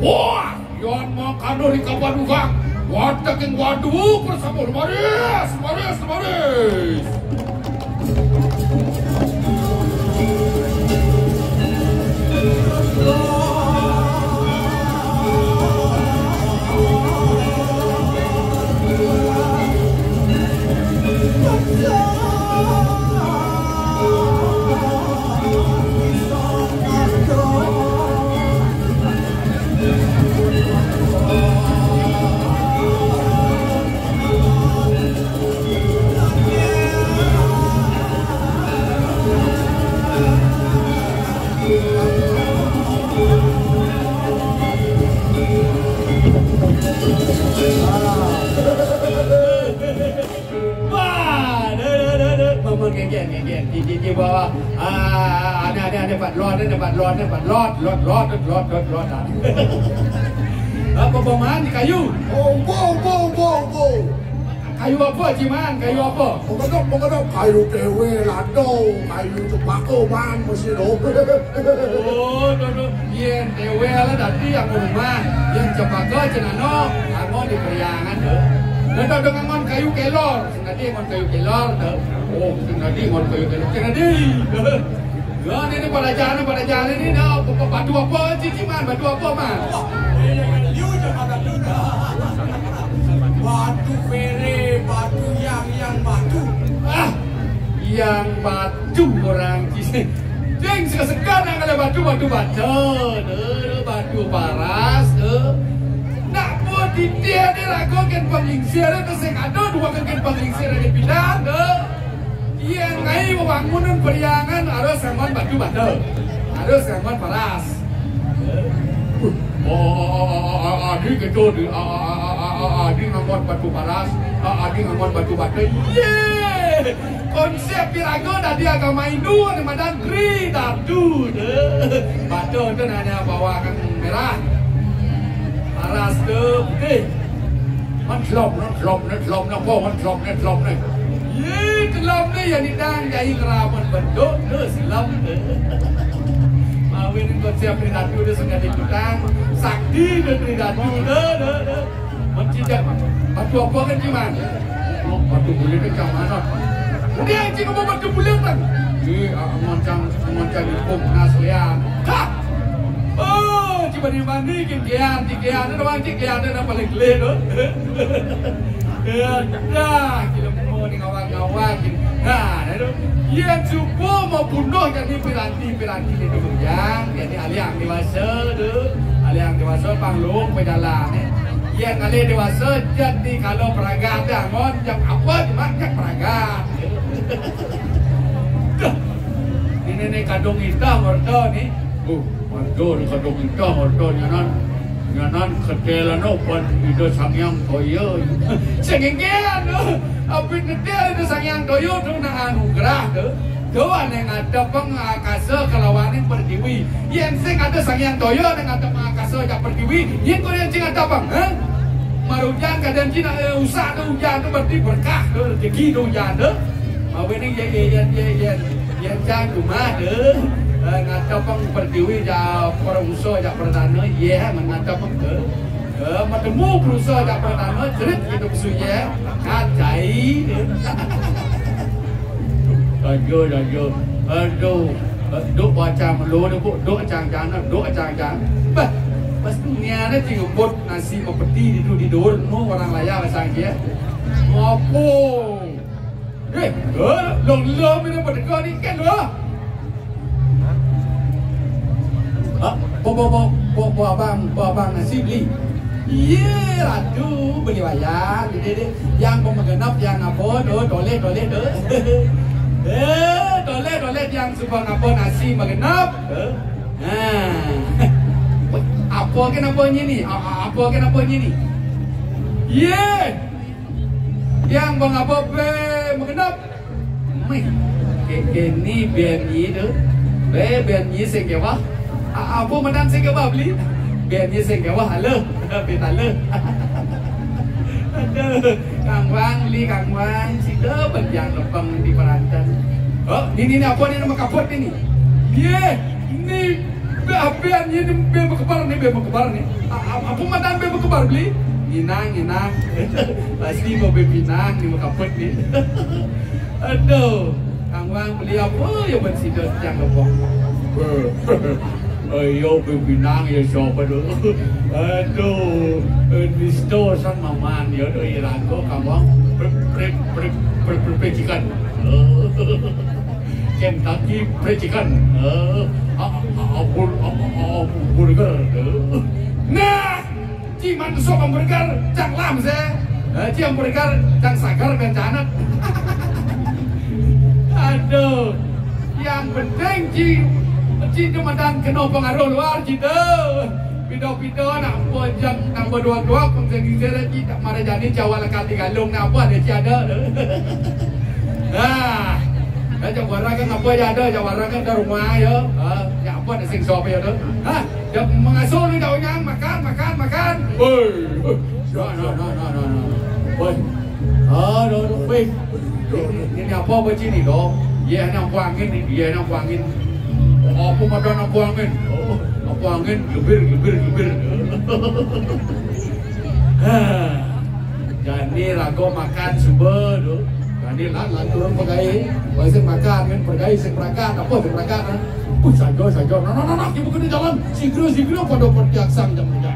Wah! Yan mangkana ring kapaduka, watek ing wadua prasama, lemaris, lemaris, lemaris. Cici bawa. Ah, ada, ada, ada, pat lot, ada, pat lot, ada, pat lot, lot, lot, lot, lot, lot. Ah. Apa pemain di kayu? Oh, bo, bo, bo, bo. Kayu apa, Ciman? Kayu apa? Pengedok, pengedok. Kayu tewe, lado, kayu cempaka, man, mesti dong. Oh, tu, tu. Yen tewe lah tadi yang rumah, yang cempaka cenano, amo di periangan tu. Dah tu dengan kayu kelor. Tadi ngon kayu kelor tu. Oh, tadi ngon kayu kelor. Tadi. Ya, ini, ini pada jalan, pada jalan ini dah. Apa, apa, batu apa, Cici, man? Batu apa, man? Wah, eh, liu je makan tu dah. Batu pere, batu yang, yang batu. Ah, yang batu orang Cici. Ding, segar-segar nak kena batu, batu bata. Dah, dah, batu paras, dah. Nak buat titik ni ragu kan penglingsir, dah, sing ada dua kan penglingsir ada bilang, dah. Yang ngai bangunan periangan harus ngamon batu bata. Harus ngamon paras. Oh, oh, oh, oh, oh, oh, di gitu, di, ah, ah, ah, ah, ah, ah, di ngamon batu paras, ah, ah, di ngamon batu bata. Ye! Konsep piraga dadi agama Hindu ni madan Tri Datu. Bata tu nanya bawa kan merah. Paras tu putih. Man telom, man telom, man telom, man telom, man telom. Ye, telom ni yang nidang jai ngeramun bentuk tu selom tu. Mawin konsep Tri Datu tu sengaja tutang. Sakti tu Tri Datu tu, tu, tu. Mencicak batu apa kan, Ciman? Batu bulir kan, Ciman. Udah, Cik, apa batu bulir kan? Eh, ah, ngoncang, ngoncang di pom nas lian. Ha! Oh, Cik, bani mandi kin kian, Cik, kian, ada orang Cik, kian, ada paling kelih tu. Ya, dah, kita mau ni ngawang-ngawang kin. Nah, dah tu. Yang cuba mau bunuh jadi piranti-piranti di tu, yang jadi ahli yang dewasa tu. Ahli yang dewasa panglung pejalan, eh. Yang ahli dewasa jadi kalau peragat dah, mon, jam apa cuma jam peragat. Dah. Ini ni kadung hitam merta ni. Oh, merta ni kadung hitam merta nyanan. Nyanan ketelan no pan Ida Sang Hyang Toya. Sengenggean tu. Abin ketel Ida Sang Hyang Toya tu nak anugerah tu. Tu ane ngadepeng akasa kelawaning pertiwi. Yen sing ada Sang Hyang Toya ane ngadepeng akasa jak pertiwi, yen kok yen sing ngadepeng, ha? Marujan kadang sing nak, eh, usah tu ujan tu berarti berkah tu, rezeki tu ujan tu. Mawe ni yen, yen, yen, yen, yen, yen jang rumah tu, eh, ngadepeng pertiwi jak perusa jak perdana, ye, ngadepeng tu. Eh, matemu perusa jak pertama, jerit gitu pesuye. Kacai. Aduh, aduh. Aduh. Duk bacang melu ni, Bu. Duk acang-acang, duk acang-acang. Bah, pas dunia ni tinggal bot nasi mepeti di tu di dur, nu orang laya pasang dia. Apa? Eh, eh, long lom ini berdeka ni kan, bah? Ha? Bo, bo, bo, bo, bo abang, bo abang nasi beli. Ye, aduh, beli wayang, dede, dede. Yang pemegenep, yang apa, tu, toleh, toleh, tu. Eh, toleh, toleh, yang suka ngapa nasi megenep, tu. Ha. Apa ke napa nyi ni? A-, a-, apa ke napa nyi ni? Ye. Yang bang apa be megenep? Meh, ke, ke ni ben nyi tu. Be, ben nyi sing kewah. A-, apa medan sing kewah beli? Ben nyi sing kewah, halo. Be talo. Aduh, Kang Wang, beli Kang Wang. Sida ben yang lepeng di perantan. Oh, ni, ni, ni, apa ni nama kaput ni, ni? Ye, ni, be, ben nyi ni, be bekebar ni, be bekebar ni. A-, a-, apa medan be bekebar beli? Nginang, nginang. Pasti mau be pinang ni, mau kaput ni. Aduh, Kang Wang beli apa ya buat sida tiang lepong? Ayo bebinang ya siapa tu? Aduh, eh, nista sang maman ya tu iraga Kang Wang pre pre pre pre pre chicken. Kentucky Fried Chicken. Eh, a-, a-, a-, bur-, a-, a-, a-, burger. Nah, Ci man sop hamburger, cang lam se. Eh, ci hamburger, cang sagar ben canet. Aduh. Yang penting ci, ci demenan kena pengaruh luar ci tu. Pida-pida nak bojang, nak berduak-duak, pun sendiri ci tak marah jadi cawa lekat di galung nak apa ada ci ada. Ah. Ya, jawara kan apa ya ada, jawara kan ada rumah ya. Ha, ya apa nak sing sop ya tu? Ha, dia mengasuh ni daun yang makan, makan, makan. Hei, hei. No, no, no, no, no, no. Hei. Ah, no, no, weh. Ini, ini apa apa sini tu? Ya, nak buangin ni, ya, nak buangin. Apa makan nak buangin? Oh, nak buangin, gebir, gebir, gebir. Ha. Jani raga makan suba tu. Jani lan, lan turun pegai. Wah, sing makan kan, pegai sing perakat. Apa sing perakat, ha? Puh, saja, saja. Nah, nah, nah, nah, kita kena jalan. Sigra, sigra pada pertiaksang jam kerja.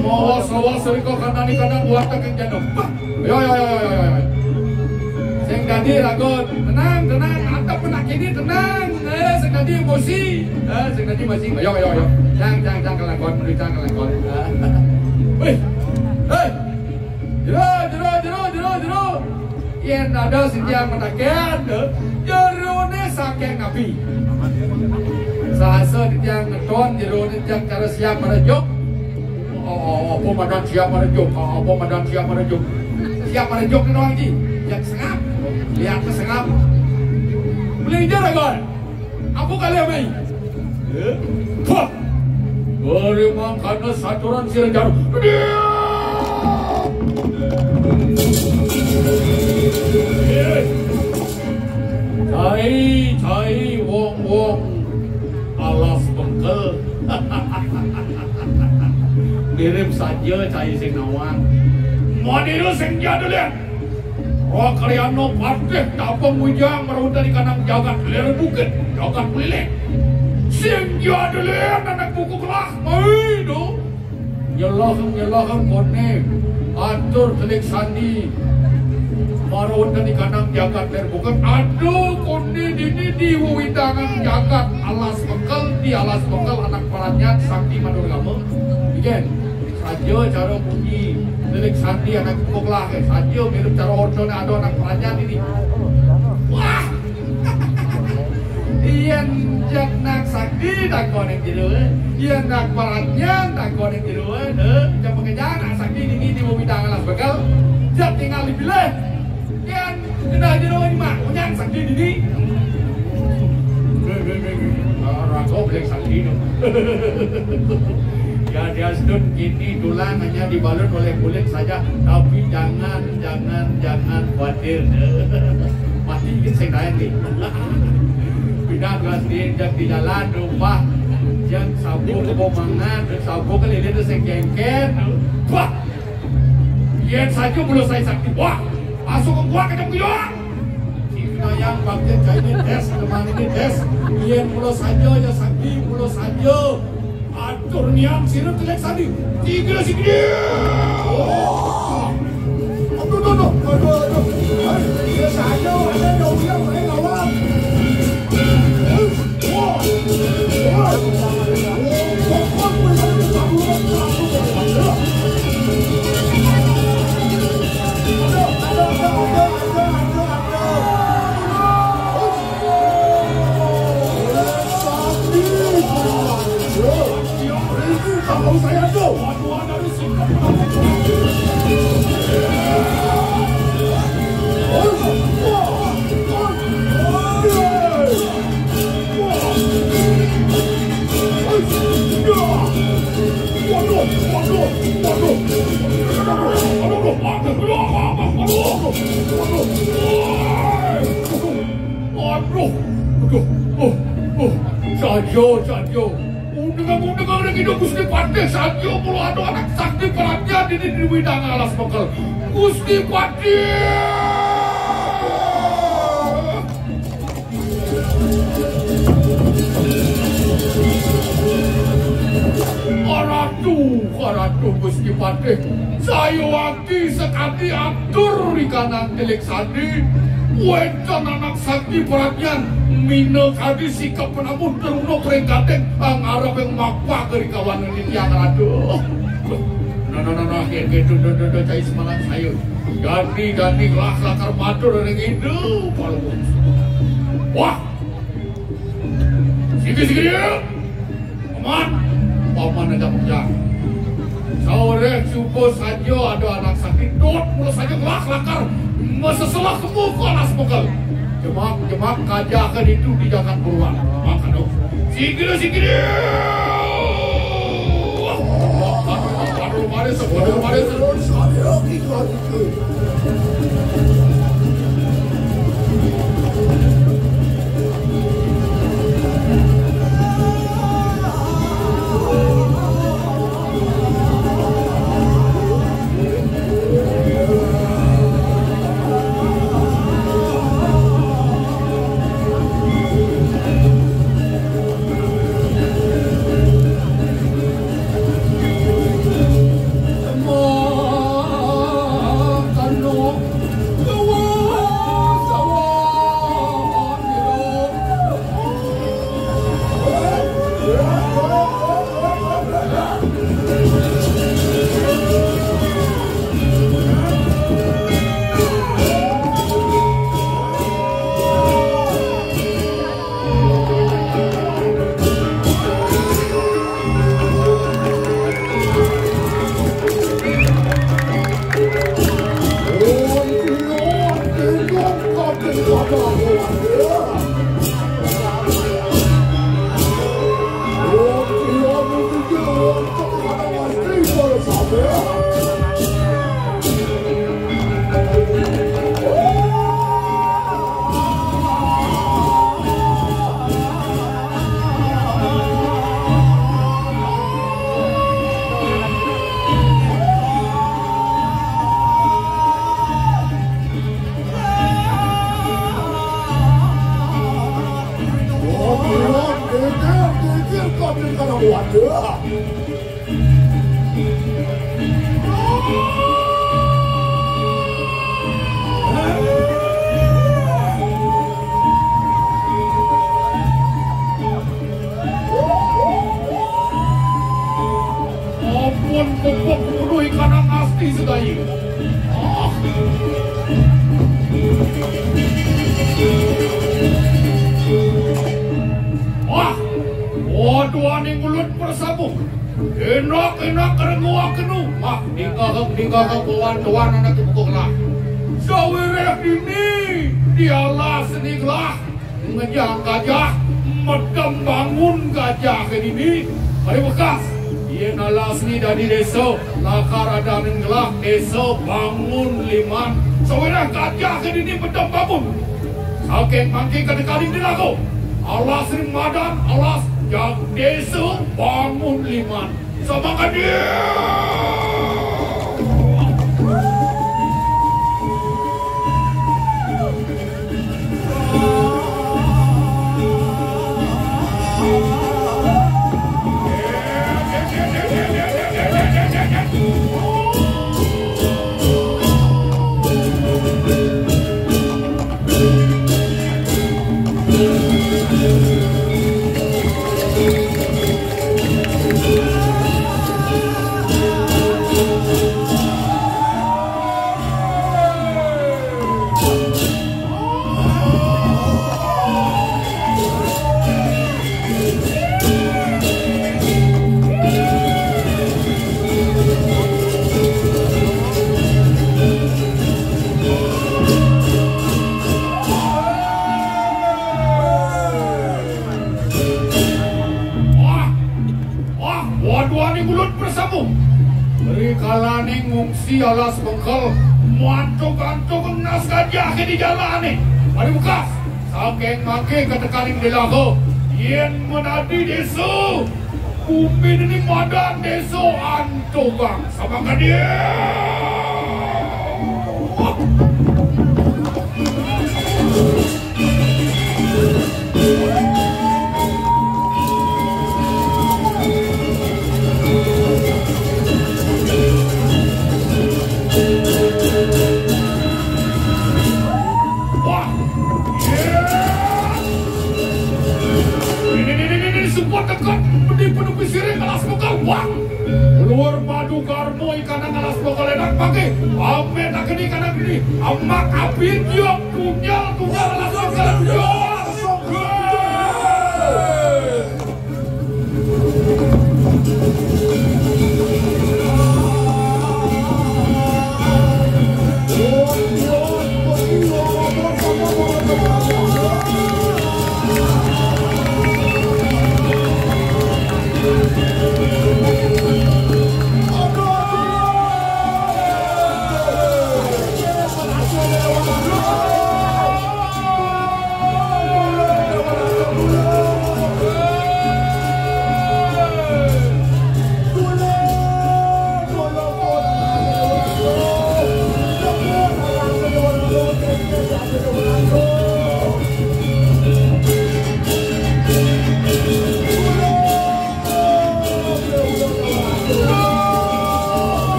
Mawas, mawas, rika kanani kanang buat tak jano. Bah. Yo, yo, yo, yo, yo, yo. Sing dadi ragun, tenang, tenang, atep nak kini tenang. Eh, sing dadi emosi. Eh, sing dadi emosi. Yo, yo, yo. Jang, jang, jang kelakon, menuju jang kelakon. Wih. Hei. Jero, jero, jero, jero, jero. Yen ada sing tiang mataken, jerone saking nabi. Sahasa tiang ngeton jerone tiang cara siap merejuk. Oh, oh, apa madan siap merejuk? Oh, apa madan siap merejuk? Siap merejuk ni doang ji. Yang sengap. Lihat ke sengap. Melintir agon. Apa kali mai? Eh? Pah. Beri mangkana saturan sira jarum. Eh. Cai, cai, wong, wong. Alas bengkel. Mirip saja cai sing nawang. Model sing jadul ya. Roh Karyana Patih tapung wijang marautan di kanang jagat lir bukit, jagat pelilih. Sing jadul ya anak buku kelah. Mai do. Nyelah, nyelah kone. Atur telik sandi. Marautan di kanang jagat lir bukit. Aduh, kone dini di wewidangan jagat alas bekel, di alas bekel anak paranyan sakti madurgama. Bikin. Saja cara bunyi telik sandi anak kukuk lah, eh. Saja mirip cara orcone ada anak paranyan ini. Wah! Yen jak nak sakti takon yang jero, eh. Yen nak paranyan takon yang jero, eh. Deh, coba kejar nak sakti ini di bumi tangan lah bekel. Jak tinggal dipilih. Yen kena jero ini mah, punya sakti ini. Rago beli sakti dong. Ya, dia sedun kini tulang hanya dibalut oleh kulit saja, tapi jangan, jangan, jangan khawatir. Mati ke sing lain ni. Pindah kelas di, di jalan rumah, yang sabu ke bomangan, sabu ke lilin tu sing kengken. Wah! Yen saja mula saya sakti. Wah! Masuk ke gua kacang kuyang. Kita yang bangkit kaini tes, teman ini tes. Yen mula saja ya sakti, mula saja. Atur niang sira telik sandi. Tiga sigi. Oh. Aduh, aduh, aduh. Aduh, aduh. Hai, dia saja, ada yang uyang, saya lawan. Wah. Wah. Aduh, aduh, aduh, aduh, aduh, aduh, aduh, aduh. Waduh, waduh, waduh. Aduh, aduh, aduh, aduh, aduh, aduh. Aduh, aduh, oh, oh, saja, saja. Undang, undang, undang, kita Gusti Patih saja, kalau ada anak sakti perhatian ini di widang alas bekel. Gusti Patih. Aratu, aratu Gusti Patih, saya wati sekati atur di kanang telik sandi. Wénten anak sakti pradnyan, minakadi sikep penamun truna pring kating, ngareping mapag ri kawanan titiang, aduh. Nah, nah, nah, nah, yén kéto, do, do, do, cai semalang sayun. Dadi, dadi gelah lakar matur ring Ida Palungguh. Wah, sigi-sigi dia. Paman, paman ajak bujang. Saureh coba saja ada anak sakti, dot mula saja ngelah lakar maseselah kemu ke alas mekel. Jemak, jemak kajah ke ditu di jagat buruan. Makanya, sigi dia, sigi dia. Aduh, manis, aduh, manis. Ampun, pupuk nguluh ikanang asti sedaya. Ah. Wah, waduh, aning ulut persabung. Enak-enak renguak kenu. Wah, dingkahek, dingkahek, kawan-kawan anak ibu kok lah. Sawiréh dini di alas ni gelah ngejang gajah, medem bangun gajah dini. Ari bekas, yén alas ni dadi désa, lakar adanin gelah Désa Bangun Liman. Sawiréh gajah dini medem bangun. Saking mangké katekaning dilaga, alas ni madan alas jag Désa Bangun Liman. Samangkadi. Wah, waduh, aning ulut persabung. Rikalaning ngungsi alas bekel, mantug-antug nas gajah di jalané. Ari bekas, saking mangké katekaning dilaga, yén menadi désa, bumi dini madan Désa Antugang. Samangkadi. Wah, Kadang alas bakal enak pakai. Amin, tak gini, kadang gini. Amak, abin, yok, punya, punya, alas bakal enak. Yok.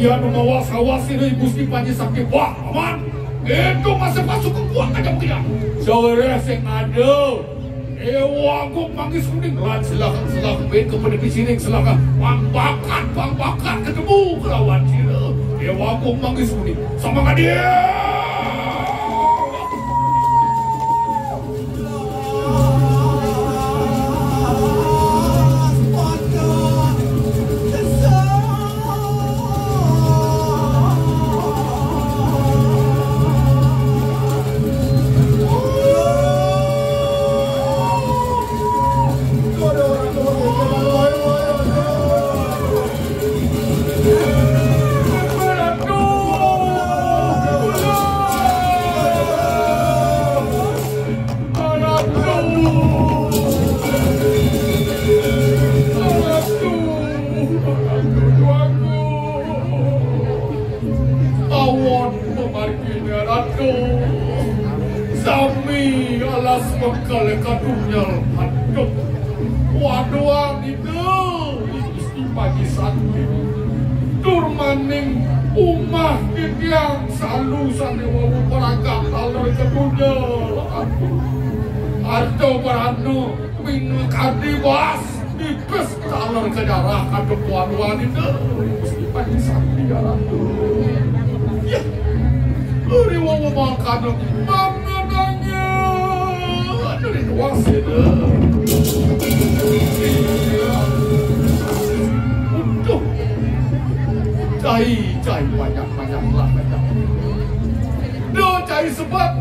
Dia nu mawas-awas ini Gusti Panji Sakti. Wah, aman. Itu masih masuk ke gua aja dia. Sawereh sing ada. Dewa Agung Manggis Kuning, lan silakan, silakan, ben kepada di sini, silakan. Pang bakat, pang bakat ketemu kelawan sira. Dewa Agung Manggis Kuning. Sama ka dia. Tawon pamargine Ratu. Sami alas mengkale kadunyal. Aduh. Waduh, Ida, Gusti Panji Sakti. Tur maning umah titiang salu sane wau paragak taler kadunyal. Aduh. Arta Brana, Wingakadi Bas, nipis taler ka darah kadhep wan wanita. Gusti Panji Sakti, ya Ratu. Ya. Ri wawa mangkana mangenange. Ri wasina. Uduh. Cai, cai, banyak, banyak lah, banyak. Duh, cai sebab.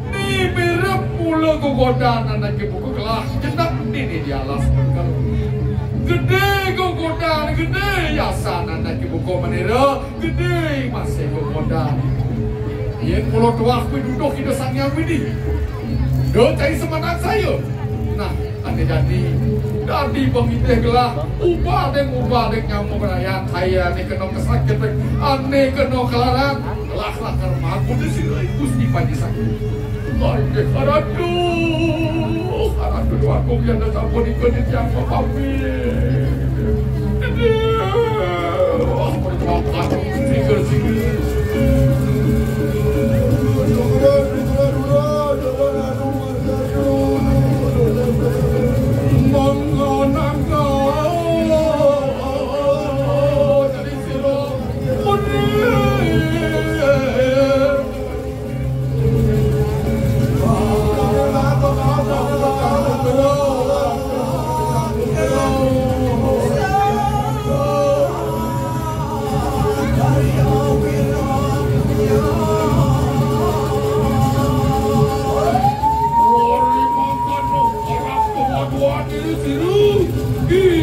Ni mirip mula gegodan anake buka kelah jenak nini di alas mengkal. Gede gegodan, gede yasan anake buka menira, gede masih gegodan. Yen kula tuah kuwi duduh Ida Sang Hyang Widi. Do cai semenang saya. Nah, ane dadi, dadi pengitih gelah, ubah deng ubah deng nyamuk rayan, saya ane kena kesakit, ane kena kelaran. Lah, lah, karma aku di sini, Gusti Panji Sakti. Aduh, Ratu. Ratu, aku yang dah sampun ikut di tiang pamit. Aduh, perjuangan. Singgir, singgir. Mengenangkan.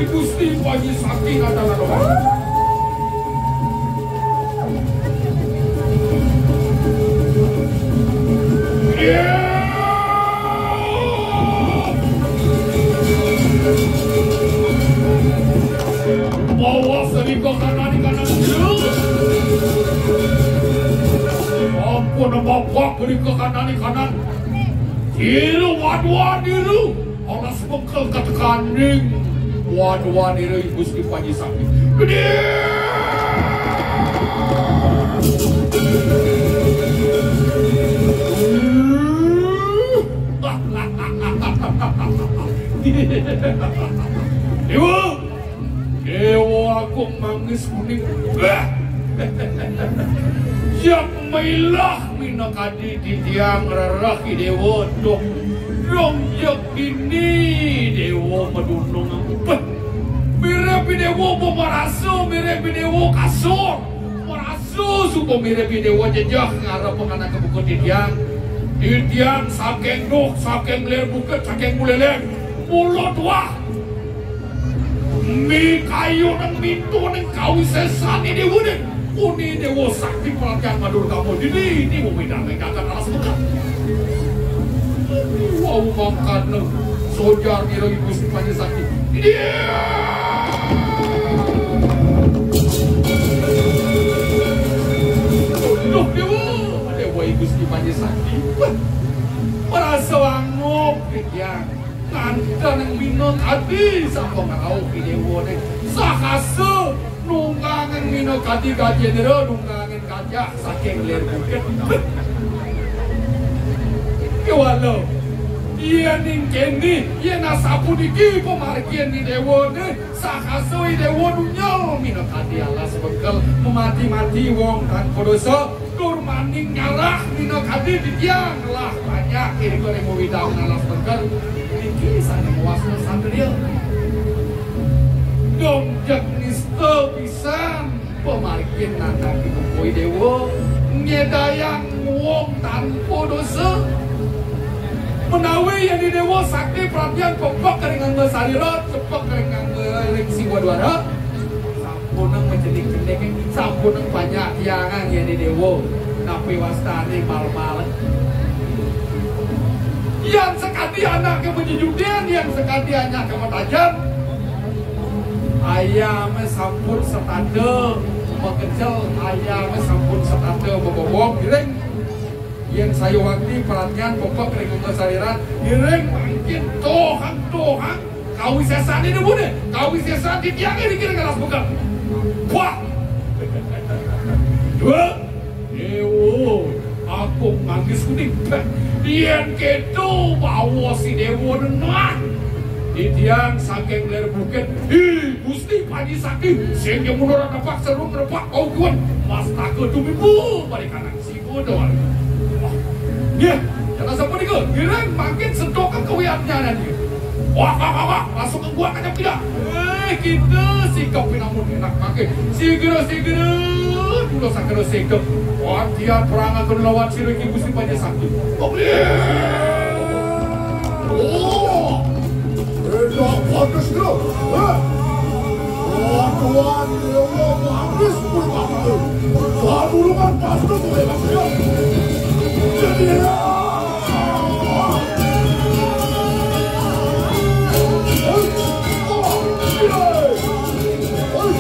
Gusti Panji Sakti kata-kata. Bawa serika kanan di kanan. Ampun, bapak beri ke kanan di kanan. Diru, waduh, diru. Alas bekel katekaning. Waduh, diru, Gusti Panji Sakti. Gede. Déwa, Déwa Agung Manggis Kuning. Bah. Jak mailah minakadi titiang rereh I Déwa, dong. Dong jak dini Déwa madunung. Bah. Mirib I Déwa pamarasa, mirib I Déwa kasur. Marasa suba mirib I Déwa jejeh ngarep anak buka titiang. Titiang saking duh, saking lir bukit, saking Buleleng. Mula tuah. Mikayunan mintuning kawisésan I Déwa né. Uni Déwa Sakti Pradyan Madurgama dini, dini mamidangnang jagat alas beken. Wau mangkana sojar ira I Gusti Panca Sakti. Iya. Duh, Déwa, Déwa I Gusti Panca Sakti. Wah, marasa anguk, ya. Nganten minakadi sampun ngrauh I Déwané. Sahasa nunggangan minakadi gajendra, nunggangan gajah saking lir bukit. Kéwala, yén ing kéné, yén asapuniki pamargin I Déwané, sahasa I Déwa nunyel minakadi alas bengkel, mamati-mati wong tanpa dosa. Tur maning nyarah minakadi titiang ngelah banyak irika ring wewidangan alas bengkel. Niki sané mawasta satria. Dong jeg nista pisan pamargin nandhang I Déwa, nyedayang wong tanpa dosa. Menawi yén I Déwa Sakti Pradyan pepek ring angga sarira, cepek ring angga ring siwa dwara. Sampunang macenik-cenik, sampunang banyak tiangan yén I Déwa. Napi wastané mal-mal. Yan sakadi anaké majejudin, yan sakadi anaké matajen. Ayamé sampun setata makecil, ayamé sampun setata bebobong, giring. Yén sayuwakti pradnyan pepek ring angga sariran, ngiring mangkin tohang-tohang kawisésané déwané, kawisésan titiangé niki ring alas bengkel. Wah! Déwa, Déwa Agung Manggis Kuning. Yén kéto baos I Déwa nenah. Titiang saking lir bukit. Hi, Gusti Panji Sakti, sing nyemuna repak seru repak bau kiwan. Mastaka tumimba parikanan. Siwa dwara. Wah. Nggih, cara sapunika, ngiring mangkin sentukan kawiatnyanan niki. Wah, wah, wah, wah, masuk ke gua kacang tidak. Eh, kita sikap pinamun enak mangkin. Sigra, sigra, kula sakira sikap. Wah, tiang perang akan lawan sira iki Gusti Panji Sakti. Oh, iya. Oh. Enak bagus, Bro. Hah? Waduh, waduh, ya Allah, bagus, Bro, bagus. Padulungan bagus, Bro, ya. Jadi, ya. Hei, oh, iya. Hei,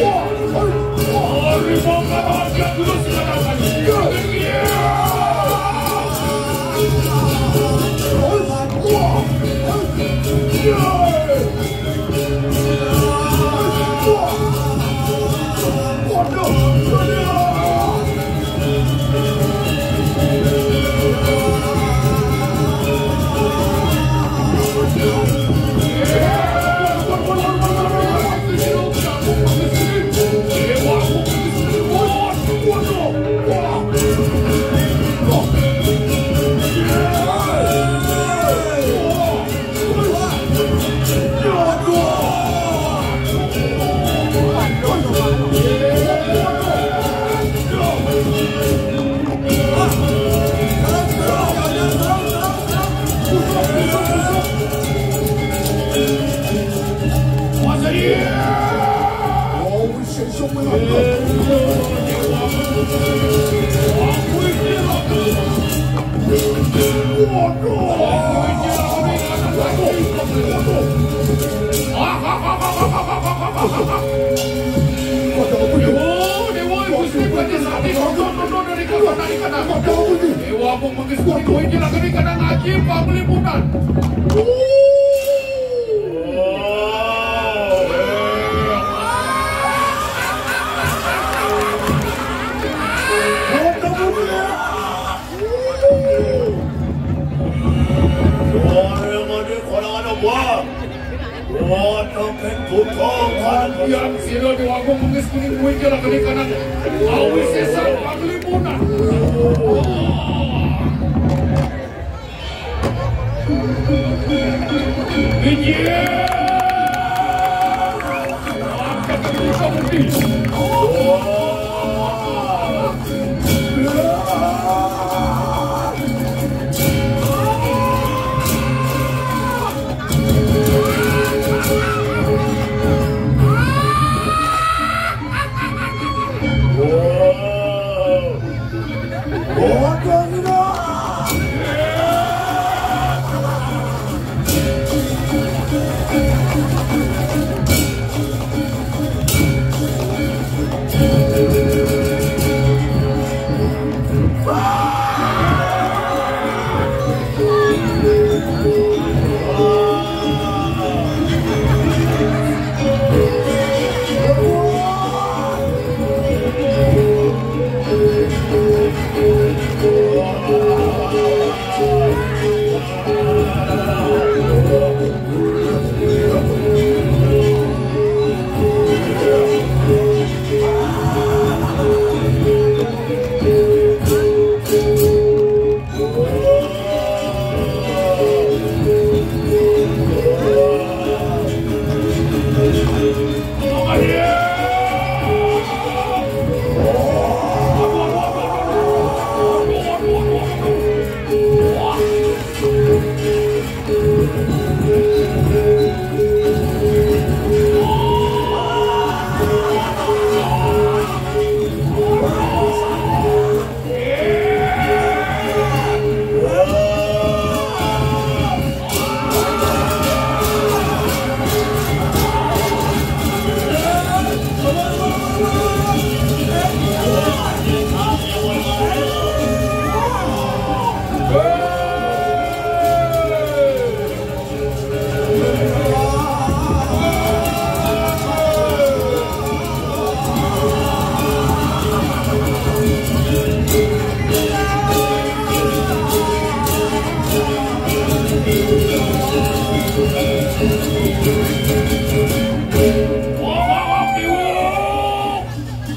wah, hei, wah. Hari mau kata hati aku tuh sudah datang. Iya. Iya. Hei, wah. Déwa Agung Manggis Kuning, kowe iki lagane kadang ngaji panglipunan. Suara ngene, kono ada buah. Yang sira Déwa Agung Manggis Kuning kuwi kira kene kanan. Awisesan panglipunan. Inggih. Angkat kemudian bukti.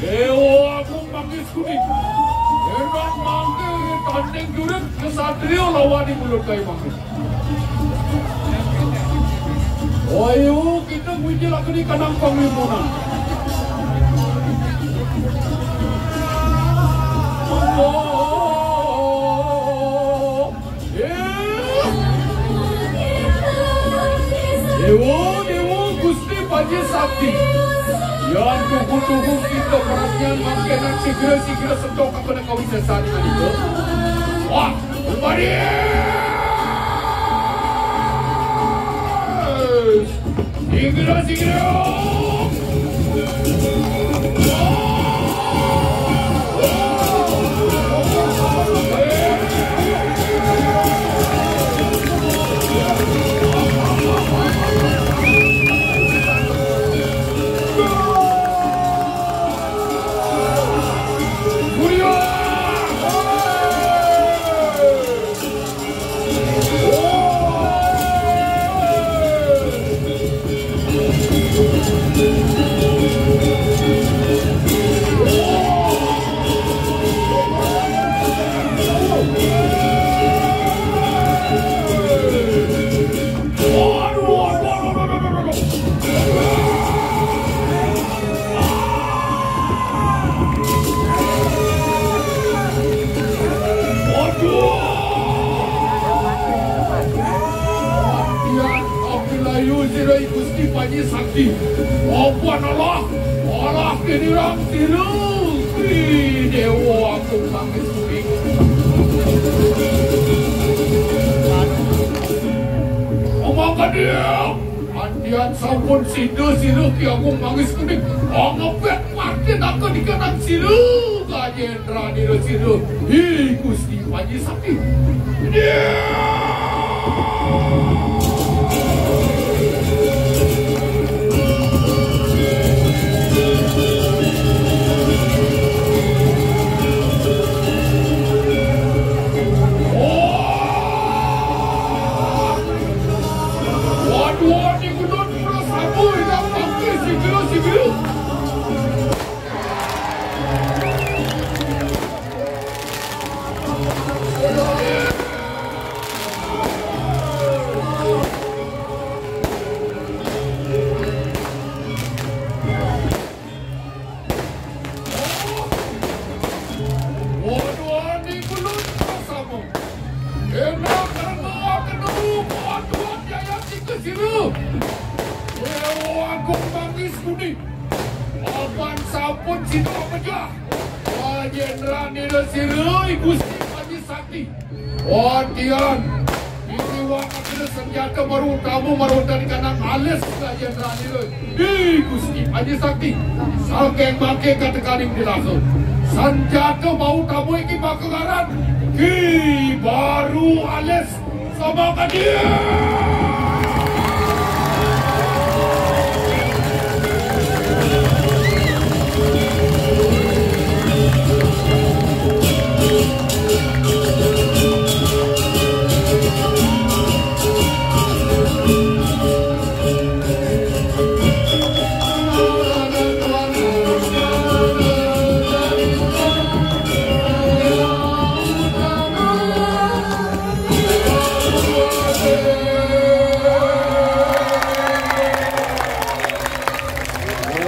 Déwa Agung Manggis Kuning. Enak mangke tanding jurit kesatria lawan di mulut kai mangke. Ayo kita kuwi lakoni kanang panglipunan. Déwa, Déwa, Gusti Panji Sakti. Yan tuhu-tuhu kita perhatian mangke nang sigra-sigra sentok apa nang kawisésan menika. Wah, kembali. Sigra, sigra. Aduh. Pian Abilayu sira Gusti Panji Sakti. Apa nalah? Alah kinirang sira. Ih, Déwa Agung Manggis Kuning. Omong ka dia. Antian sampun sida sira Ki Agung Manggis Kuning. Angepet partin aku dikanan sira. Gajendra nira sira. Hi Gusti Panji Sakti. Waduh, niku nun Kong Manggis Kuning. Papan sampun sida pecah. Wah, Jenderal Nira Sira, Gusti Panji Sakti. Wah, tian. Ini wah, kena senjata baru utama, baru tadi kanak alis lah Jenderal Nira. Ih, Gusti Panji Sakti. Saking bangke kata kaning dilasa. Senjata baru utama iki baka ngaran Ki Baru Alis. Sama ka dia!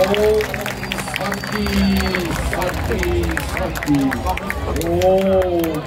Om Santi, Santi, Santi. Om.